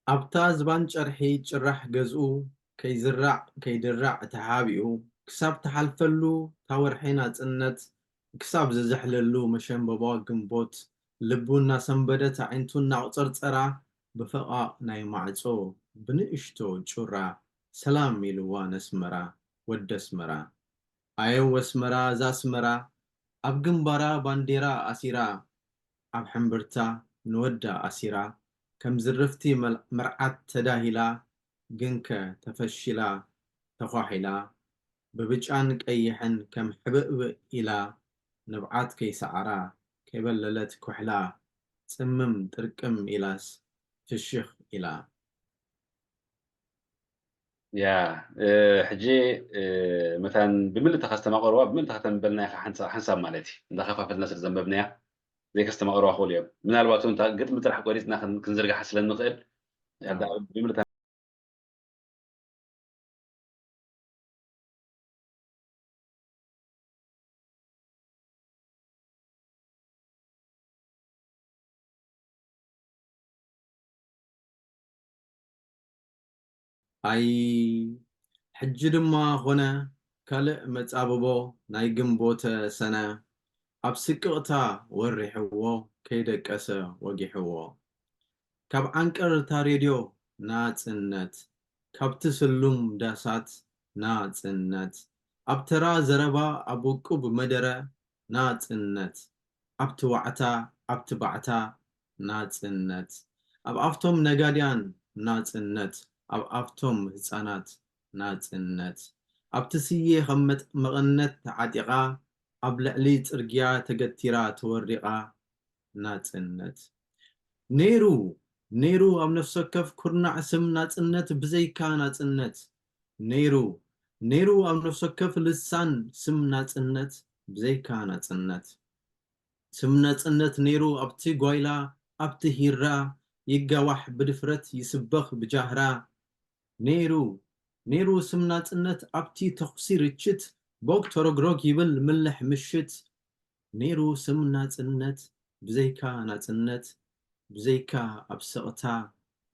ኣብታ ዝባን ጨርሒ ጭራሕ ገዝኡ ከይዝራዕ ከይድራዕ ተሓቢኡ ክሳብ ትሓልፈሉ ታወርሒ ናፅነት ክሳብ ዝዝሕለሉ መሸንበቧ ግንቦት ልቡ እናሰንበደት ኣዒንቱ እናቑፀርፀራ ብፈቓቕ ናይ ማዕፆ ብንእሽቶ ጩራ ሰላም ኢልዋ ነስመራ ወዲ ኣስመራ ኣየው ኣስመራ እዛ ኣስመራ ኣብ ግንባራ ባንዴራ ኣሲራ ኣብ ሕምብርታ ንወዳ ኣሲራ ከም ዝርፍቲ መርዓት ተዳሂላ ግንከ ተፈሺላ ተዃሒላ ብብጫን ቀይሕን ከም ሕብእብእ ኢላ ንብዓት ከይሰዓራ ከይበለለት ኩሕላ ጽምም ጥርቅም ኢላስ ፍሽኽ ኢላ። ያ ሕጂ መታን ብምልእታ ከስተማቐርዋ ብምልእታ ከተንበልና ኢኻ ሓንሳብ ማለት እዩ እንዳኸፋፈልና ስለ ዘንበብናያ ዘይከስተማቐርዋ ክኽእሉ እዮም ምናልባት እውን ግጥሚ ጥራሕ ቆሪፅና ክንዝርግሓ ስለ ንኽእል ኣይ ሕጂ ድማ ኾነ ካልእ መጻብቦ ናይ ግንቦተ ሰነ ኣብ ስቅቕታ ወሪሕዎ ከይደቀሰ ወጊሕዎ ካብ ዓንቀርታ ሬድዮ ናጽነት ካብቲ ስሉም ዳሳት ናጽነት ኣብ ተራ ዘረባ ኣብ ውቁብ መደረ ናጽነት ኣብቲ ዋዕታ ኣብቲ ባዕታ ናጽነት ኣብ ኣፍቶም ነጋድያን ናጽነት ኣብ ኣፍቶም ህጻናት ናጽነት ኣብቲ ስየ ከም መቐነት ተዓጢቓ ኣብ ልዕሊ ጽርግያ ተገቲራ ተወሪቓ ናጽነት ነይሩ ነይሩ ኣብ ነፍሲ ወከፍ ኩርናዕ ስም ናጽነት ብዘይካ ናጽነት ነይሩ ነይሩ ኣብ ነፍሲ ወከፍ ልሳን ስም ናጽነት ብዘይካ ናጽነት ስም ናጽነት ነይሩ ኣብቲ ጓይላ ኣብቲ ሂራ ይጋዋሕ ብድፍረት ይስበኽ ብጃህራ ነይሩ ነይሩ ስም ናጽነት ኣብቲ ተኹሲ ርችት ቦግ ተረግሮግ ይብል ምልሕ ምሽት ነይሩ ስም ናጽነት ብዘይካ ናጽነት ብዘይካ ኣብ ስቕታ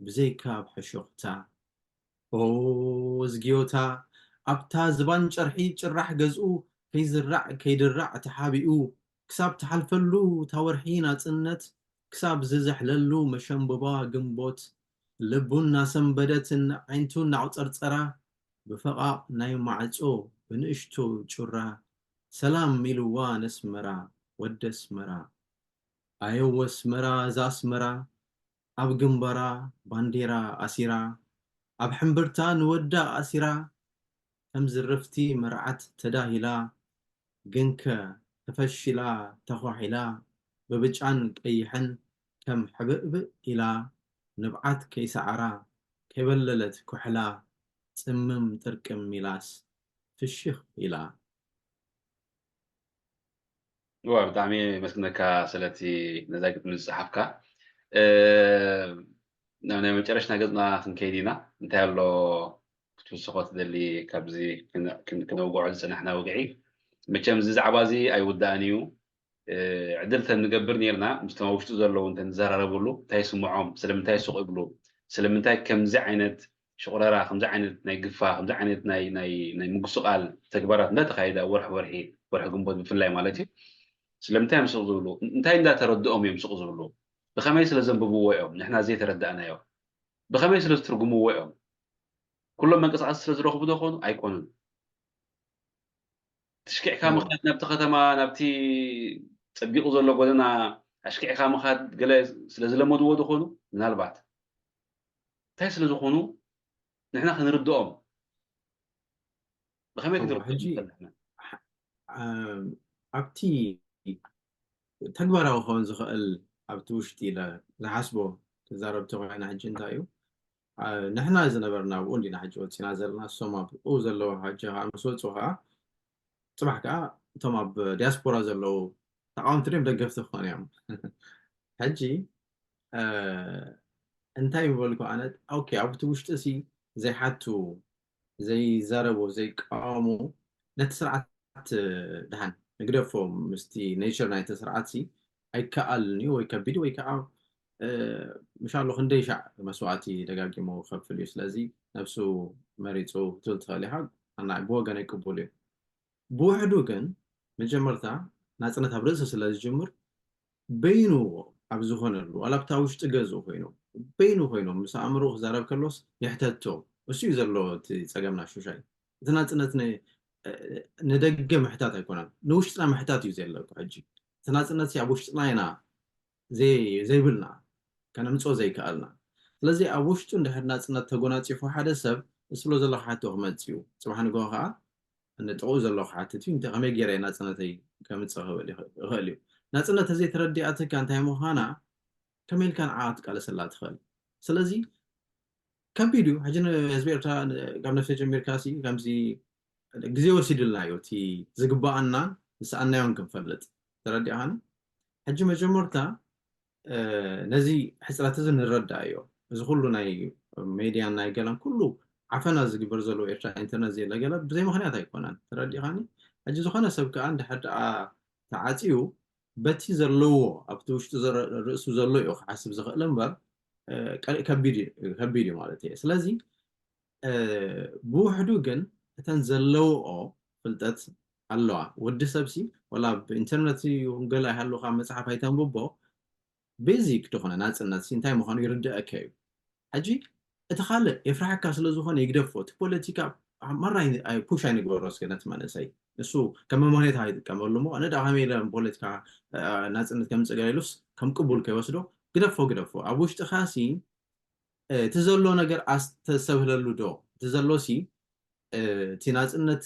ብዘይካ ኣብ ሕሹኽታ ኦ እዝግዮታ ኣብታ ዝባን ጨርሒ ጭራሕ ገዝኡ ከይዝራዕ ከይድራዕ ተሓቢኡ ክሳብ ትሓልፈሉ እታ ወርሒ ናጽነት ክሳብ ዝዝሕለሉ መሸምብባ ግንቦት፣ ልቡ እናሰንበደት፣ ዓይንቱ እናቑጸርጸራ፣ ብፈቓቕ ናይ ማዕጾ ብንእሽቶ ጩራ፣ ሰላም ኢልዋ ነስመራ፣ ወደ ኣስመራ። ኣየወ ኣስመራ፣ እዛ ኣስመራ፣ ኣብ ግንባራ ባንዴራ ኣሲራ፣ ኣብ ሕምብርታ ንወዳ ኣሲራ፣ ከም ዝርፍቲ መርዓት ተዳሂላ፣ ግንከ ተፈሺላ ተዃሒላ፣ ብብጫን ቀይሕን ከም ሕብእብእ ኢላ፣ ንብዓት ከይሰዓራ፣ ከይበለለት ኩሕላ፣ ጽምም ጥርቅም ኢላስ ፍሽኽ ኢላ። እዋ፣ ብጣዕሚ የመስግነካ ስለቲ ነዛ ግጥሚ ዝጸሓፍካ። እ፣ ናብ ናይ መጨረሽታ ገጽና ክንከይድ ኢና። እንታይ ኣሎ ክትውስኾ ትደሊ ካብዚ ክን-፣ ክን-፣ ክነውግዖ ዝጸናሕና ወግዒ? መቸም እዚ ዛዕባ እዚ ኣይውዳእን እዩ። እ፣ ዕድል ተንገብር ኔርና፣ ምስቶም ኣብ ውሽጢ ዘለዉ እንተ ንዘራረብሉ፣ እንታይ ይስምዖም፣ ስለምንታይ ስቕ ይብሉ፣ ስለምንታይ ከምዚ ዓይነት ሽቑረራ፣ ከምዚ ዓይነት ናይ ግፋ፣ ከምዚ ዓይነት ናይ፣ ናይ፣ ናይ ምጉስቓል ተግባራት እንዳተኻየደ ኣብ ወርሒ ወርሒ፣ ወርሒ ግንቦት ብፍላይ ማለት እዩ። ስለምንታይ እዮም ስቕ ዝብሉ? እንታይ እንዳተረድኦም እዮም ስቕ ዝብሉ? ብኸመይ ስለ ዘንብብዎ እዮም ንሕና ዘይተረዳእናዮ? ብኸመይ ስለ ዝትርጉምዎ እዮም? ኩሎም መንቀሳቐሲ ስለ ዝረኽቡ ዶ ኾኑ? ኣይኮኑን። ትሽኪዕካ እዎ። ምኻድ ናብቲ ከተማ፣ ናብቲ ጸቢቑ ዘሎ ጎደና ኣሽኪዕካ ምኻድ ገለ ስለ ዝለመድዎ ዶ ኾኑ? ምናልባት። እንታይ ስለ ዝኾኑ ንሕና ክንርድኦም ብኸመይ እዎ፣ ክንርድኦም ሕጂ ንኽእል ንሕና? አ-፣ ኣብቲ ተግባራዊ ክኸውን ዝኽእል ኣብቲ ውሽጢ ኢለ ዝሓስቦ ክዛረብ ተኾይነ ሕጂ እንታይ እዩ? አ፣ ንሕና ዝነበርና ኣብኡ እንዲና ሕጂ ወፂና ዘለና፣ እሶም ኣብኡ ዘለዉ ሕጂ ከዓ ምስ ወፁ ከዓ፣ ፅባሕ ከዓ እቶም ኣብ ዲያስፖራ ዘለዉ ተቃወምቲ ድዮም ደገፍቲ ክኾኑ እዮም? ሕጂ፣ አ፣ እንታይ ምበልኩ ኣነ፣ ኦኬ፣ ኣብቲ ውሽጢ ሲ ዘይሓቱ፣ ዘይዛረቡ፣ ዘይቃወሙ፣ ነቲ ስርዓት ድሓን ንግደፎ፣ ምስቲ ኔቸር ናይቲ ስርዓት ሲ ኣይከኣልን እዩ፣ ወይ ከቢድ፣ ወይ ከዓ፣ እ፣ ምሻሎ ክንደይ ሻዕ መስዋእቲ ደጋጊሙ ክኸፍል እዩ። ስለዚ ነብሱ መሪጹ ክትብል ትኽእል ኢኻ። ኣና ብወገነይ ቅቡል እዩ። ብውሕዱ ግን መጀመርታ ናጽነት ኣብ ርእሲ ስለ ዝጅምር፣ በይኑ ኣብ ዝኾነሉ፣ ዋላ ኣብታ ውሽጢ ገዝኡ ኮይኑ፣ በይኑ ኮይኑ ምስ ኣእምሮኡ ክዛረብ ከሎስ ይሕተቶ። እሱ እዩ ዘሎ እቲ ጸገምና ሹሻይ። እቲ ናጽነት ን-፣ ንደገ ምሕታት ኣይኮነን፣ ንውሽጥና ምሕታት እዩ ዘለ እኮ ሕጂ። እቲ ናጽነት ኣብ ውሽጥና ኢና ዘይ-፣ ዘይብልና፣ ከነምጽኦ ዘይከኣልና። ስለዚ ኣብ ውሽጡ እንድሕር ናጽነት ተጎናጺፉ ሓደ ሰብ፣ እሱ ብሎ ዘለኹ ሕቶ ክመጽእ እዩ። ጽባሕ ንግሆ ከኣ ንጥቕኡ ዘለኹ ክሓትት እዩ፣ እንታይ፣ ከመይ ገይረ እየ ናጽነተይ ከምጽእ ክብል ይኽእል፣ ይኽእል እዩ። ናጽነት ተዘይተረዲኣትካ እንታይ ምዃና ከመይ ኢልካ ንዓኣ ክትቃለሰላ ትኽእል? ስለዚ ከቢድ እዩ። ሕጂ ንህዝቢ ኤርትራ ን-፣ ካብ ነፍሲ ጀሚርካ ሲ ከምዚ ግዜ ወሲድልና እዩ፣ እቲ ዝግባኣናን ዝሰኣናዮን ክንፈልጥ። ተረዲእኻኒ? ሕጂ መጀመርታ፣ እ፣ ነዚ ሕጽረት እዚ ንረዳእዮ። እዚ ኩሉ ናይ ሜድያን ናይ ገለን ኩሉ ዓፈና ዝግበር ዘሎ ኤርትራ ኢንተርነት ዘየለ ገለ ብዘይ ምኽንያት ኣይኮነን። ተረዲእኻኒ? ሕጂ ዝኾነ ሰብ ከኣ እንድሕር ደኣ ተዓጽዩ በቲ ዘለዎ ኣብቲ ውሽጢ ዘረ-፣ ርእሱ ዘሎ እዩ ክሓስብ ዝኽእል እምበር፣ እ፣ ቀ-፣ ከቢድ እዩ፣ ከቢድ እዩ ማለት እየ። ስለዚ፣ እ፣ ብውሕዱ ግን እተን ዘለውኦ ፍልጠት ኣለዋ። ወዲ ሰብሲ ወላ ብኢንተርነት ይኹን ገለ ኣይሃልውካ መጽሓፍ ኣይተንብቦ፣ ቤዚክ ዝኾነ ናጽነት ሲ እንታይ ምዃኑ ይርድኣካ እዩ። ሕጂ እቲ ካልእ የፍርሓካ ስለ ዝኾነ ይግደፎ። እቲ ፖለቲካ ማራ ኣይ-፣ ፑሽ ኣይንግበሮ እስከ ነቲ መንእሰይ። ንሱ ከም መምሃኔታ ኣይጥቀመሉ እሞ፣ ኣነ ደኣ ከመይ ኢለ ፖለቲካ፣ እ፣ ናጽነት ከምጽእ ገለ ኢሉስ ከም ቅቡል ከይወስዶ፣ ግደፎ፣ ግደፎ። ኣብ ውሽጥኻ ሲ፣ እ፣ እቲ ዘሎ ነገር ኣስተብህለሉ ዶ? እቲ ዘሎ ሲ፣ እ፣ እቲ ናጽነት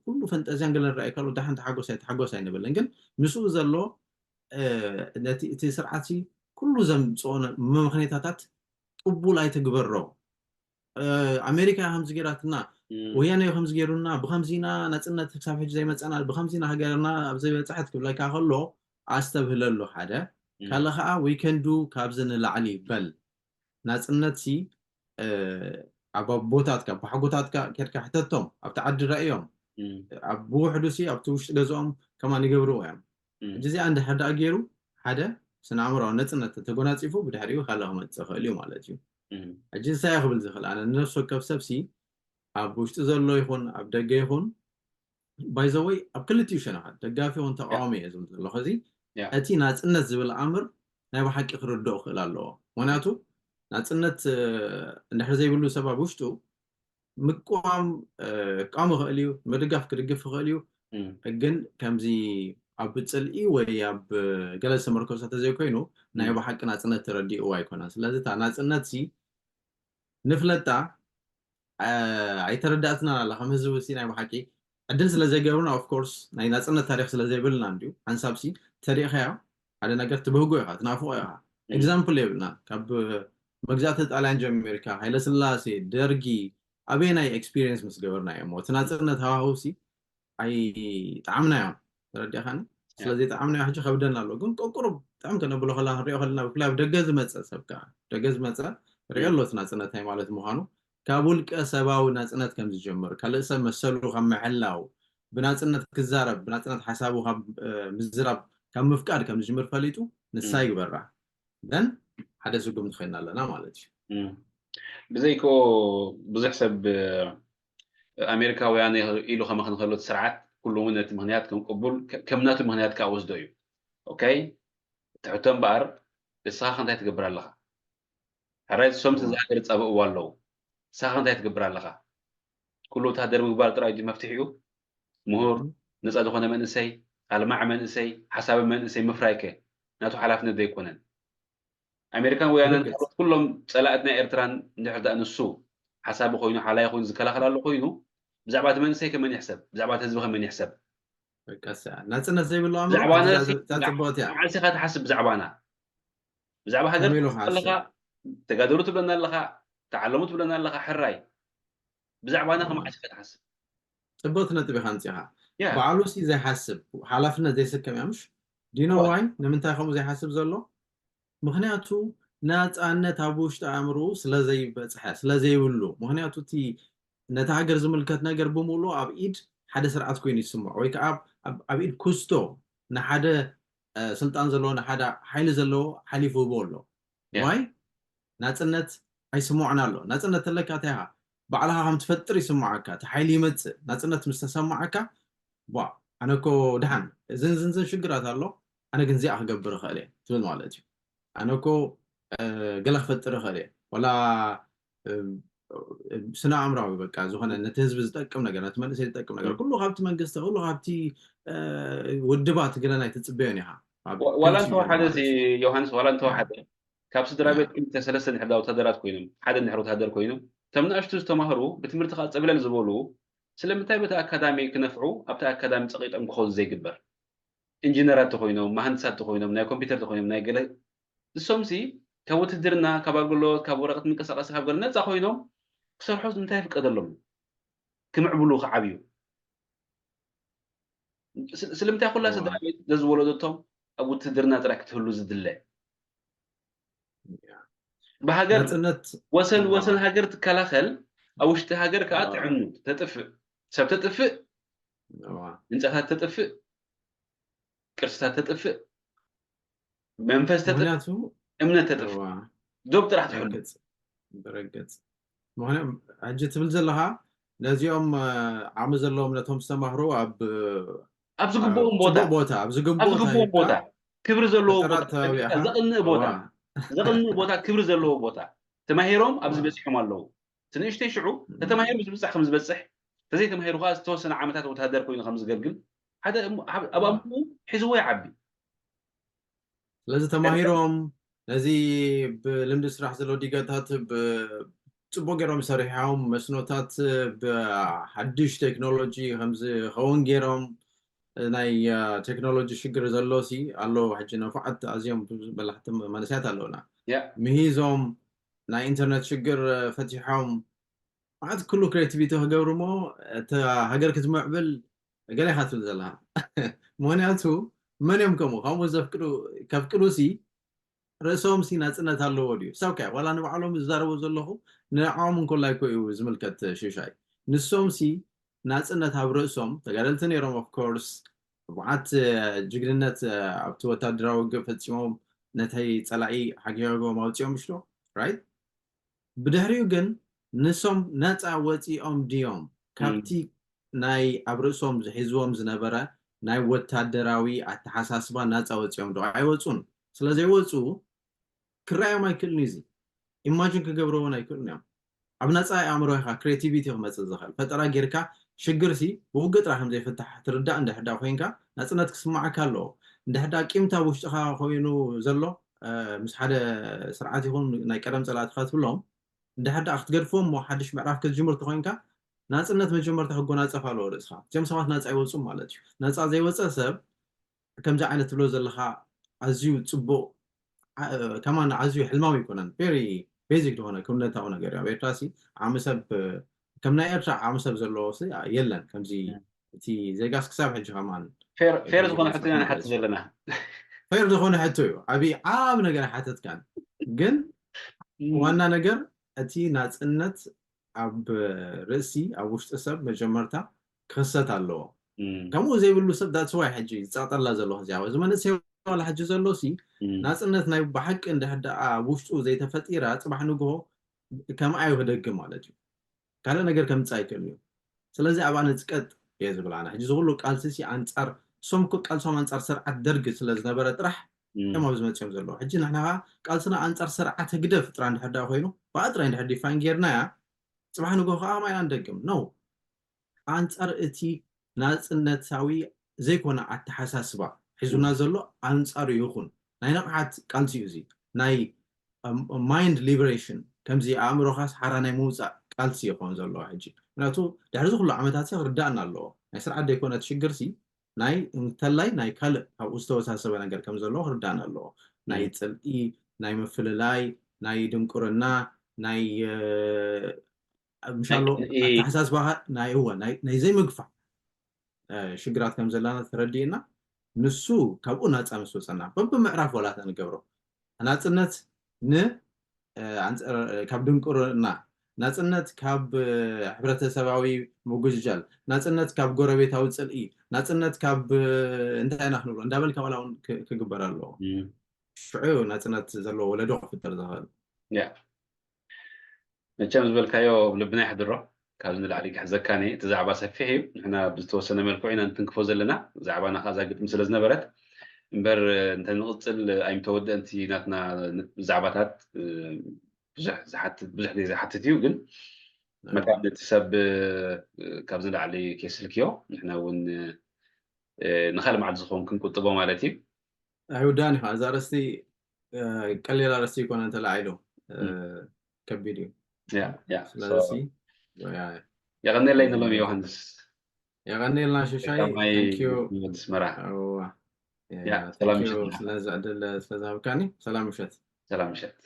ኩሉ ፈንጠዝያን ገለ ንረኣይ ከሎ ደሓን ተሓጎስ ኣይ-፣ ተሓጎስ ኣይንብልን። ግን ምስኡ ዘሎ፣ እ፣ ነቲ፣ እቲ ስርዓት ሲ ኩሉ ዘምጽኦ ነ-፣ መምኽኔታታት ቅቡል ኣይትግበሮ። እ፣ ኣሜሪካ ከምዚ ገይራትና፣ እም፣ ወያነ ከምዚ ገይሩና፣ ብኸምዚ ኢና ናጽነት ክሳብ ሕጂ ዘይመጸና፣ ብኸምዚ ኢና ሃገርና ኣብዚ በጻሐት ክብለካ ከሎ ኣስተብህለሉ ሓደ። እም፣ ካልእ ከኣ we can do ካብዚ ንላዕሊ በል። ናጽነት ሲ፣ እ፣ ኣብ ኣቦታትካ፣ ኣቦሓጎታትካ ኬድካ ሕተቶም፣ ኣብቲ ዓዲ ረእዮም። እም፣ ኣብ ብውሕዱ ሲ ኣብቲ ውሽጢ ገዝኦም ከማን ይገብርዎ እዮም። እም፣ ሕጂ እዚኣ እንድሕር ደኣ ገይሩ ሓደ ስነ ኣእምሮኣዊ ነጽነት ተጎናጺፉ ብድሕሪኡ ካልእ ክመጽእ ይኽእል እዩ ማለት እዩ። እም፣ ሕጂ እንታይ ክብል ዝኽእል ኣነ ንነፍሲ ወከፍ ሰብ ሲ ኣብ ውሽጢ ዘሎ ይኹን ኣብ ደገ ይኹን፣ ባይ ዘ ወይ ኣብ ክልቲኡ ሸነኻት ደጋፊ ይኹን ተቃዋሚ እየ ዝብል ዘለኹ። እዚ ያ። እቲ ናጽነት ዝብል ኣምር ናይ ብሓቂ ክርድኦ ክእል ኣለዎ። ምክንያቱ ናፅነት እንድሕር ዘይብሉ ሰብ ኣብ ውሽጡ ምቅዋም ክቃወም ይኽእል እዩ፣ ምድጋፍ ክድግፍ ይኽእል እዩ። ግን ከምዚ ኣብ ፅልኢ ወይ ኣብ ገለ ዝተመርኮሰ ተዘይኮይኑ ናይ ብሓቂ ናፅነት ተረዲእዎ ኣይኮነን። ስለዚ እታ ናፅነት ሲ ንፍለጣ ኣይተረዳእትናን ኣላ ከም ህዝቢ ሲ ናይ ብሓቂ ዕድል ስለ ዘይገብርና ኦፍኮርስ ናይ ናፅነት ታሪክ ስለ ዘይብልና እንድዩ። ሓንሳብ ሲ ተሪእኻዮ ሓደ ነገር ትብህጎ ኢኻ ትናፍቆ ኢኻ። ኤግዛምፕል የብልና ካብ መግዛእቲ ጣልያን ጀሚርካ ሃይለስላሴ ደርጊ ኣበየናይ ኤክስፒሪየንስ ምስ ገበርና እዮም እቲ ናፅነት ሃዋህው ሲ ኣይጠዓምናዮም። ተረዲእኻኒ? ስለዚ ጠዓምናዮ ሕጂ ከብደና ኣሎ። ግን ቆቁሩብ ብጣዕሚ ከነብሎ ከላ ክንሪኦ ከለና ብፍላይ ኣብ ደገ ዝመፀ ሰብ ከዓ ደገ ዝመፀ ሪኦ ኣሎ እቲ ናፅነት እንታይ ማለት ምዃኑ። ካብ ውልቀ ሰባዊ ናፅነት ከም ዝጀምር ካልእ ሰብ መሰሉ ካብ ምሕላው ብናፅነት ክዛረብ ብናፅነት ሓሳቡ ካብ ምዝራብ ካብ ምፍቃድ ከም ዝጅምር ፈሊጡ ንሳ ይግበራ። ደን ሓደ ስጉምቲ ኮይና ኣለና ማለት እዩ። ብዘይኮ ብዙሕ ሰብ ኣሜሪካውያን ኢሉ ከመኽን ከሎ እቲ ስርዓት ኩሉ እውን ነቲ ምክንያት ከም ቅቡል ከም ናቱ ምክንያት ከዓ ወስዶ እዩ። ኦኬ እቲ ሕቶ እምበኣር ንስኻ ከ እንታይ ትገብር ኣለኻ? ሕራይ እሶም እቲ ዝሃገር ጸብእዎ ኣለዉ። ንስኻ ከ እንታይ ትገብር ኣለኻ? ኩሉ ወታደር ምግባር ጥራይ ድዩ መፍትሒኡ? ምሁር፣ ነጻ ዝኾነ መንእሰይ፣ ኣልማዕ መንእሰይ፣ ሓሳቢ መንእሰይ ምፍራይ ከ ናቱ ሓላፍነት ዶ ኣይኮነን? ኣሜሪካን ወያነን ካልኦት ኩሎም ጸላእት ናይ ኤርትራን እንድሕር ደኣ ንሱ ሓሳቢ ኮይኑ ሓላይ ኮይኑ ዝከላኸል ኣሎ ኮይኑ ብዛዕባ እቲ መንእሰይ ከመን ይሕሰብ? ብዛዕባ እቲ ህዝቢ ከመን ይሕሰብ? ናጽነት ዘይብሉ ኣምሮ ብዛዕባና ጽቡቕት እያ። መዓስ ኢኻ ትሓስብ ብዛዕባና? ብዛዕባ ሃገር ኣለኻ ተጋደሉ ትብለና ኣለኻ ተዓለሙ ትብለና ኣለኻ ሕራይ ብዛዕባና ከመዓስ ኢኻ ትሓስብ? ጽቡቕቲ ነጥብ ኢኻ ኣምጺኻ። በዓሉ ሲ ዘይሓስብ ሓላፍነት ዘይስከም እያ ምሽ? ዲኖ ዋይ ንምንታይ ከምኡ ዘይሓስብ ዘሎ? ምክንያቱ ናፃነት ኣብ ውሽጢ ኣእምርኡ ስለዘይበፅሐ ስለዘይብሉ ምክንያቱ እቲ ነቲ ሃገር ዝምልከት ነገር ብምሉእ ኣብ ኢድ ሓደ ስርዓት ኮይኑ ይስምዖ ወይ ከዓ ኣብ ኢድ ኩስቶ ንሓደ ስልጣን ዘለዎ ንሓደ ሓይሊ ዘለዎ ሓሊፉ ህቦ ኣሎ። ዋይ ናፅነት ኣይስምዖን ኣሎ። ናፅነት ተለካ እንታይ ኢኻ ባዕልኻ ከም ትፈጥር ይስምዓካ። እቲ ሓይሊ ይመፅእ ናፅነት ምስ ተሰምዓካ ቧ ኣነ እኮ ድሓን እዝን ዝንዝን ሽግራት ኣሎ ኣነ ግን እዚኣ ክገብር እኽእል እየ ትብል ማለት እዩ። ኣነ እኮ ገለ ክፈጥር እኽእል እየ ወላ ስነ ኣእምራዊ በቃ ዝኾነ ነቲ ህዝቢ ዝጠቅም ነገር ነቲ መንእሰይ ዝጠቅም ነገር ኩሉ ካብቲ መንግስቲ ኩሉ ካብቲ ውድባት ገለ ናይ ትፅበዮን ኢኻ። ዋላ እንተወሓደ ዮሃንስ ዋላ እንተወሓደ ካብ ስድራ ቤት ክልተ ሰለስተ እንድሕር ወታደራት ኮይኖም ሓደ እንድሕር ወታደር ኮይኖም እቶም ንኣሽቱ ዝተማህሩ ብትምህርቲ ከዓ ፀብለል ዝበሉ ስለምንታይ በቲ ኣካዳሚ ክነፍዑ ኣብቲ ኣካዳሚ ፀቂጦም ክኸዱ ዘይግበር? ኢንጂነራት ተኮይኖም መሃንድሳት ተኮይኖም ናይ ኮምፒውተር ተኮይኖም ናይ ገለ ንሶምሲ ካብ ውትድርና ካብ ኣገልግሎት ካብ ወረቀት ምንቀሳቀሲ ካብ ገለ ነፃ ኮይኖም ክሰርሑ እንታይ ይፍቀደሎም? ክምዕብሉ ክዓብዩ ስለምንታይ ኩላ ስድራ ቤት ዘዝወለደቶም ኣብ ውትድርና ጥራይ ክትህሉ ዝድለ ብሃገር ወሰን ወሰን ሃገር ትከላኸል ኣብ ውሽጢ ሃገር ከዓ ትዕኑ ተጥፍእ ሰብ ተጥፍእ ህንፃታት ተጥፍእ ቅርስታት ተጥፍእ መንፈስ ተጥፍእ እምነት ተጥፍእ ዶብ ጥራሕ ትሕሉ ብርግፅ ምክንያቱ ሕጂ ትብል ዘለካ ነዚኦም ዓቕሚ ዘለዎም ነቶም ዝተማህሩ ኣብ ኣብ ዝግብኦም ቦታ ቦታ ኣብ ዝግብኦም ቦታ ክብሪ ዘለዎ ዘቕንእ ቦታ ዘቕንእ ቦታ ክብሪ ዘለዎ ቦታ ተማሂሮም ኣብዚ በፂሖም ኣለዉ። እቲ ንእሽተይ ሽዑ ተተማሂሩ ምስ ብፃሕ ከም ዝበፅሕ ተዘይተማሂሩ ከዓ ዝተወሰነ ዓመታት ወታደር ኮይኑ ከም ዝገልግል ሓደ ኣብ ኣምኡ ሒዝዎ ይዓቢ። ስለዚ ተማሂሮም ነዚ ብልምዲ ስራሕ ዘሎ ዲጋታት ብፅቡቅ ገይሮም ሰሪሖም መስኖታት ብሓድሽ ቴክኖሎጂ ከምዝኸውን ገይሮም ናይ ቴክኖሎጂ ሽግር ዘሎ ሲ ኣሎ ሕጂ ነፉዓት ኣዝዮም በላሕቲ መንእሰያት ኣለውና ምሂዞም ናይ ኢንተርነት ሽግር ፈቲሖም ማለት ኩሉ ክሬቲቪቲ ክገብሩ ሞ እታ ሃገር ክትምዕብል ገለ ኢኻ ትብል ዘለኻ ምክንያቱ መን እዮም ከምኡ ከምኡ ዘፍቅዱ ከፍቅዱ ሲ ርእሶም ሲ ናፅነት ኣለዎ ድዩ ሰብ ከ ዋላ ንባዕሎም ዝዛረቡ ዘለኹ ንዕኦም እንኮላይ ኮ እዩ ዝምልከት ሽሻይ ንሶም ሲ ናፅነት ኣብ ርእሶም ተጋደልቲ ነይሮም ኦፍኮርስ ብዓት ጅግንነት ኣብቲ ወታደራዊ ውግእ ፈፂሞም ነተይ ፀላኢ ሓጊጎም ኣውፅኦም ምሽዶ ራይት ብድሕሪኡ ግን ንሶም ነፃ ወፂኦም ድዮም ካብቲ ናይ ኣብ ርእሶም ዝሒዝዎም ዝነበረ ናይ ወታደራዊ ኣተሓሳስባ ናፃ ወፂኦም ዶ ኣይወፁን ስለ ዘይወፁ ክረኣዮም ኣይክእልን እዩ። እዚ ኢማጂን ክገብርዎ እውን ኣይክእልን እዮም። ኣብ ነፃ ኣእምሮ ኢኻ ክሬቲቪቲ ክመፅእ ዝኽእል። ፈጠራ ጌርካ ሽግር ሲ ብውግእ ጥራሕ ከም ዘይፍታሕ ትርዳእ እንድሕዳ ኮይንካ ናፅነት ክስማዓካ ኣለዎ። እንድሕዳ ቂምታ ውሽጥኻ ኮይኑ ዘሎ ምስ ሓደ ስርዓት ይኹን ናይ ቀደም ፀላእትኻ ትብሎም እንድሕዳ ክትገድፎ እሞ ሓድሽ ምዕራፍ ክትጅምር ተኮይንካ ናፅነት መጀመርታ ክጎናፀፍ ኣለዎ ርእስኻ። እዚኦም ሰባት ናፃ ይወፁ ማለት እዩ። ነፃ ዘይወፀ ሰብ ከምዚ ዓይነት ትብሎ ዘለኻ ኣዝዩ ፅቡቕ ከማን ኣዝዩ ሕልማዊ ኣይኮነን። ቨሪ ቤዚክ ዝኾነ ክውነታዊ ነገር እዩ። ኣብ ኤርትራ ሲ ዓቕሚ ሰብ ከም ናይ ኤርትራ ዓቕሚ ሰብ ዘለዎ የለን። ከምዚ እቲ ዜጋስ ክሳብ ሕጂ ከማን ፌር ዝኾነ ሕቶ ኢና ንሓትት ዘለና። ፌር ዝኾነ ሕቶ እዩ። ዓብዪ ዓብ ነገር ኣይሓተትካን። ግን ዋና ነገር እቲ ናፅነት ኣብ ርእሲ ኣብ ውሽጢ ሰብ መጀመርታ ክኽሰት ኣለዎ። ከምኡ ዘይብሉ ሰብ that's why ሕጂ ዝፃጠላ ዘለኹ እዚኣ እዚ መንእሰይ ዋላ ሕጂ ዘሎ ሲ ናፅነት ናይ ብሓቂ እንድሕር ደኣ ውሽጡ ዘይተፈጢራ ፅባሕ ንግሆ ከምኣ እዩ ክደግም ማለት እዩ። ካልእ ነገር ከምፅእ ኣይክእልን እዩ። ስለዚ ኣብኣ ንፅቀጥ እየ ዝብል ኣነ። ሕጂ ዝኩሉ ቃልሲ ሲ ኣንፃር እሶም እኮ ቃልሶም ኣንፃር ስርዓት ደርግ ስለ ዝነበረ ጥራሕ እዮም ኣብዚ መፅኦም ዘለዉ። ሕጂ ንሕና ከዓ ቃልስና ኣንፃር ስርዓት ህግደፍ ጥራ እንድሕር ደኣ ኮይኑ ብኣ ጥራይ እንድሕር ዲፋይን ጌርናያ ፅባሕ ንግሆ ከዓ ከማይ ኢና ንደግም ነው ኣንፃር እቲ ናፅነታዊ ዘይኮነ ኣተሓሳስባ ሒዙና ዘሎ ኣንፃሩ ይኹን ናይ ንቕሓት ቃልሲ እዩ። እዚ ናይ ማይንድ ሊበሬሽን ከምዚ ኣእምሮኻስ ሓራ ናይ ምውፃእ ቃልሲ ይኸውን ዘለዎ ሕጂ። ምክንያቱ ድሕሪ እዚ ኩሉ ዓመታት ሲ ክርዳእና ኣለዎ። ናይ ስርዓት ዘይኮነ እቲ ሽግር ሲ ናይ እንተላይ ናይ ካልእ ካብኡ ዝተወሳሰበ ነገር ከም ዘለዎ ክርዳእና ኣለዎ። ናይ ፅልኢ፣ ናይ ምፍልላይ፣ ናይ ድንቁርና፣ ናይ ምሻሎ ኣተሓሳስባኻ ናይ እወ ናይ ዘይምግፋዕ ሽግራት ከም ዘለና ተረዲእና ንሱ ካብኡ ናፃ ምስ ወፀና በብምዕራፍ ዋላ ንገብሮ ናፅነት ን ካብ ድንቁርና ናፅነት ካብ ሕብረተሰባዊ ምጉጅጃል ናፅነት ካብ ጎረቤታዊ ፅልኢ ናፅነት ካብ እንታይ ኢና ክንብሎ እንዳበልካ ዋላ እውን ክግበር ኣለዎ። ሽዑ ናፅነት ዘለዎ ወለዶ ክፍጠር ዝኽእል። መቸም ዝበልካዮ ኣብ ልብና ይሕድሮ። ካብዚ ንላዕሊ ክሕዘካኒ እቲ ዛዕባ ሰፊሕ እዩ። ንሕና ብዝተወሰነ መልክዑ ኢና ንትንክፎ ዘለና። ዛዕባና ከዓ እዛ ግጥሚ ስለ ዝነበረት እምበር እንተ ንቕፅል ኣይምተወደእንቲ ናትና ዛዕባታት ብዙሕ ዝሓትት ብዙሕ ዘይዝሓትት እዩ። ግን መታን እቲ ሰብ ካብዚ ንላዕሊ ከየስልክዮ ንሕና እውን ንካልእ መዓልቲ ዝኸውን ክንቁጥቦ ማለት እዩ። ኣይውዳን ኢኻ። እዛ ኣርእስቲ ቀሊል ኣርእስቲ ይኮነ ተላዒሉ ከቢድ እዩ። ስለዚ የቐኔለይ ንሎም ዮሃንስ። የቐኔልና ሽሻይ ኣስመራ። ስለዚ ዕድል ስለዝሃብካኒ ሰላም ምሸት። ሰላም ምሸት።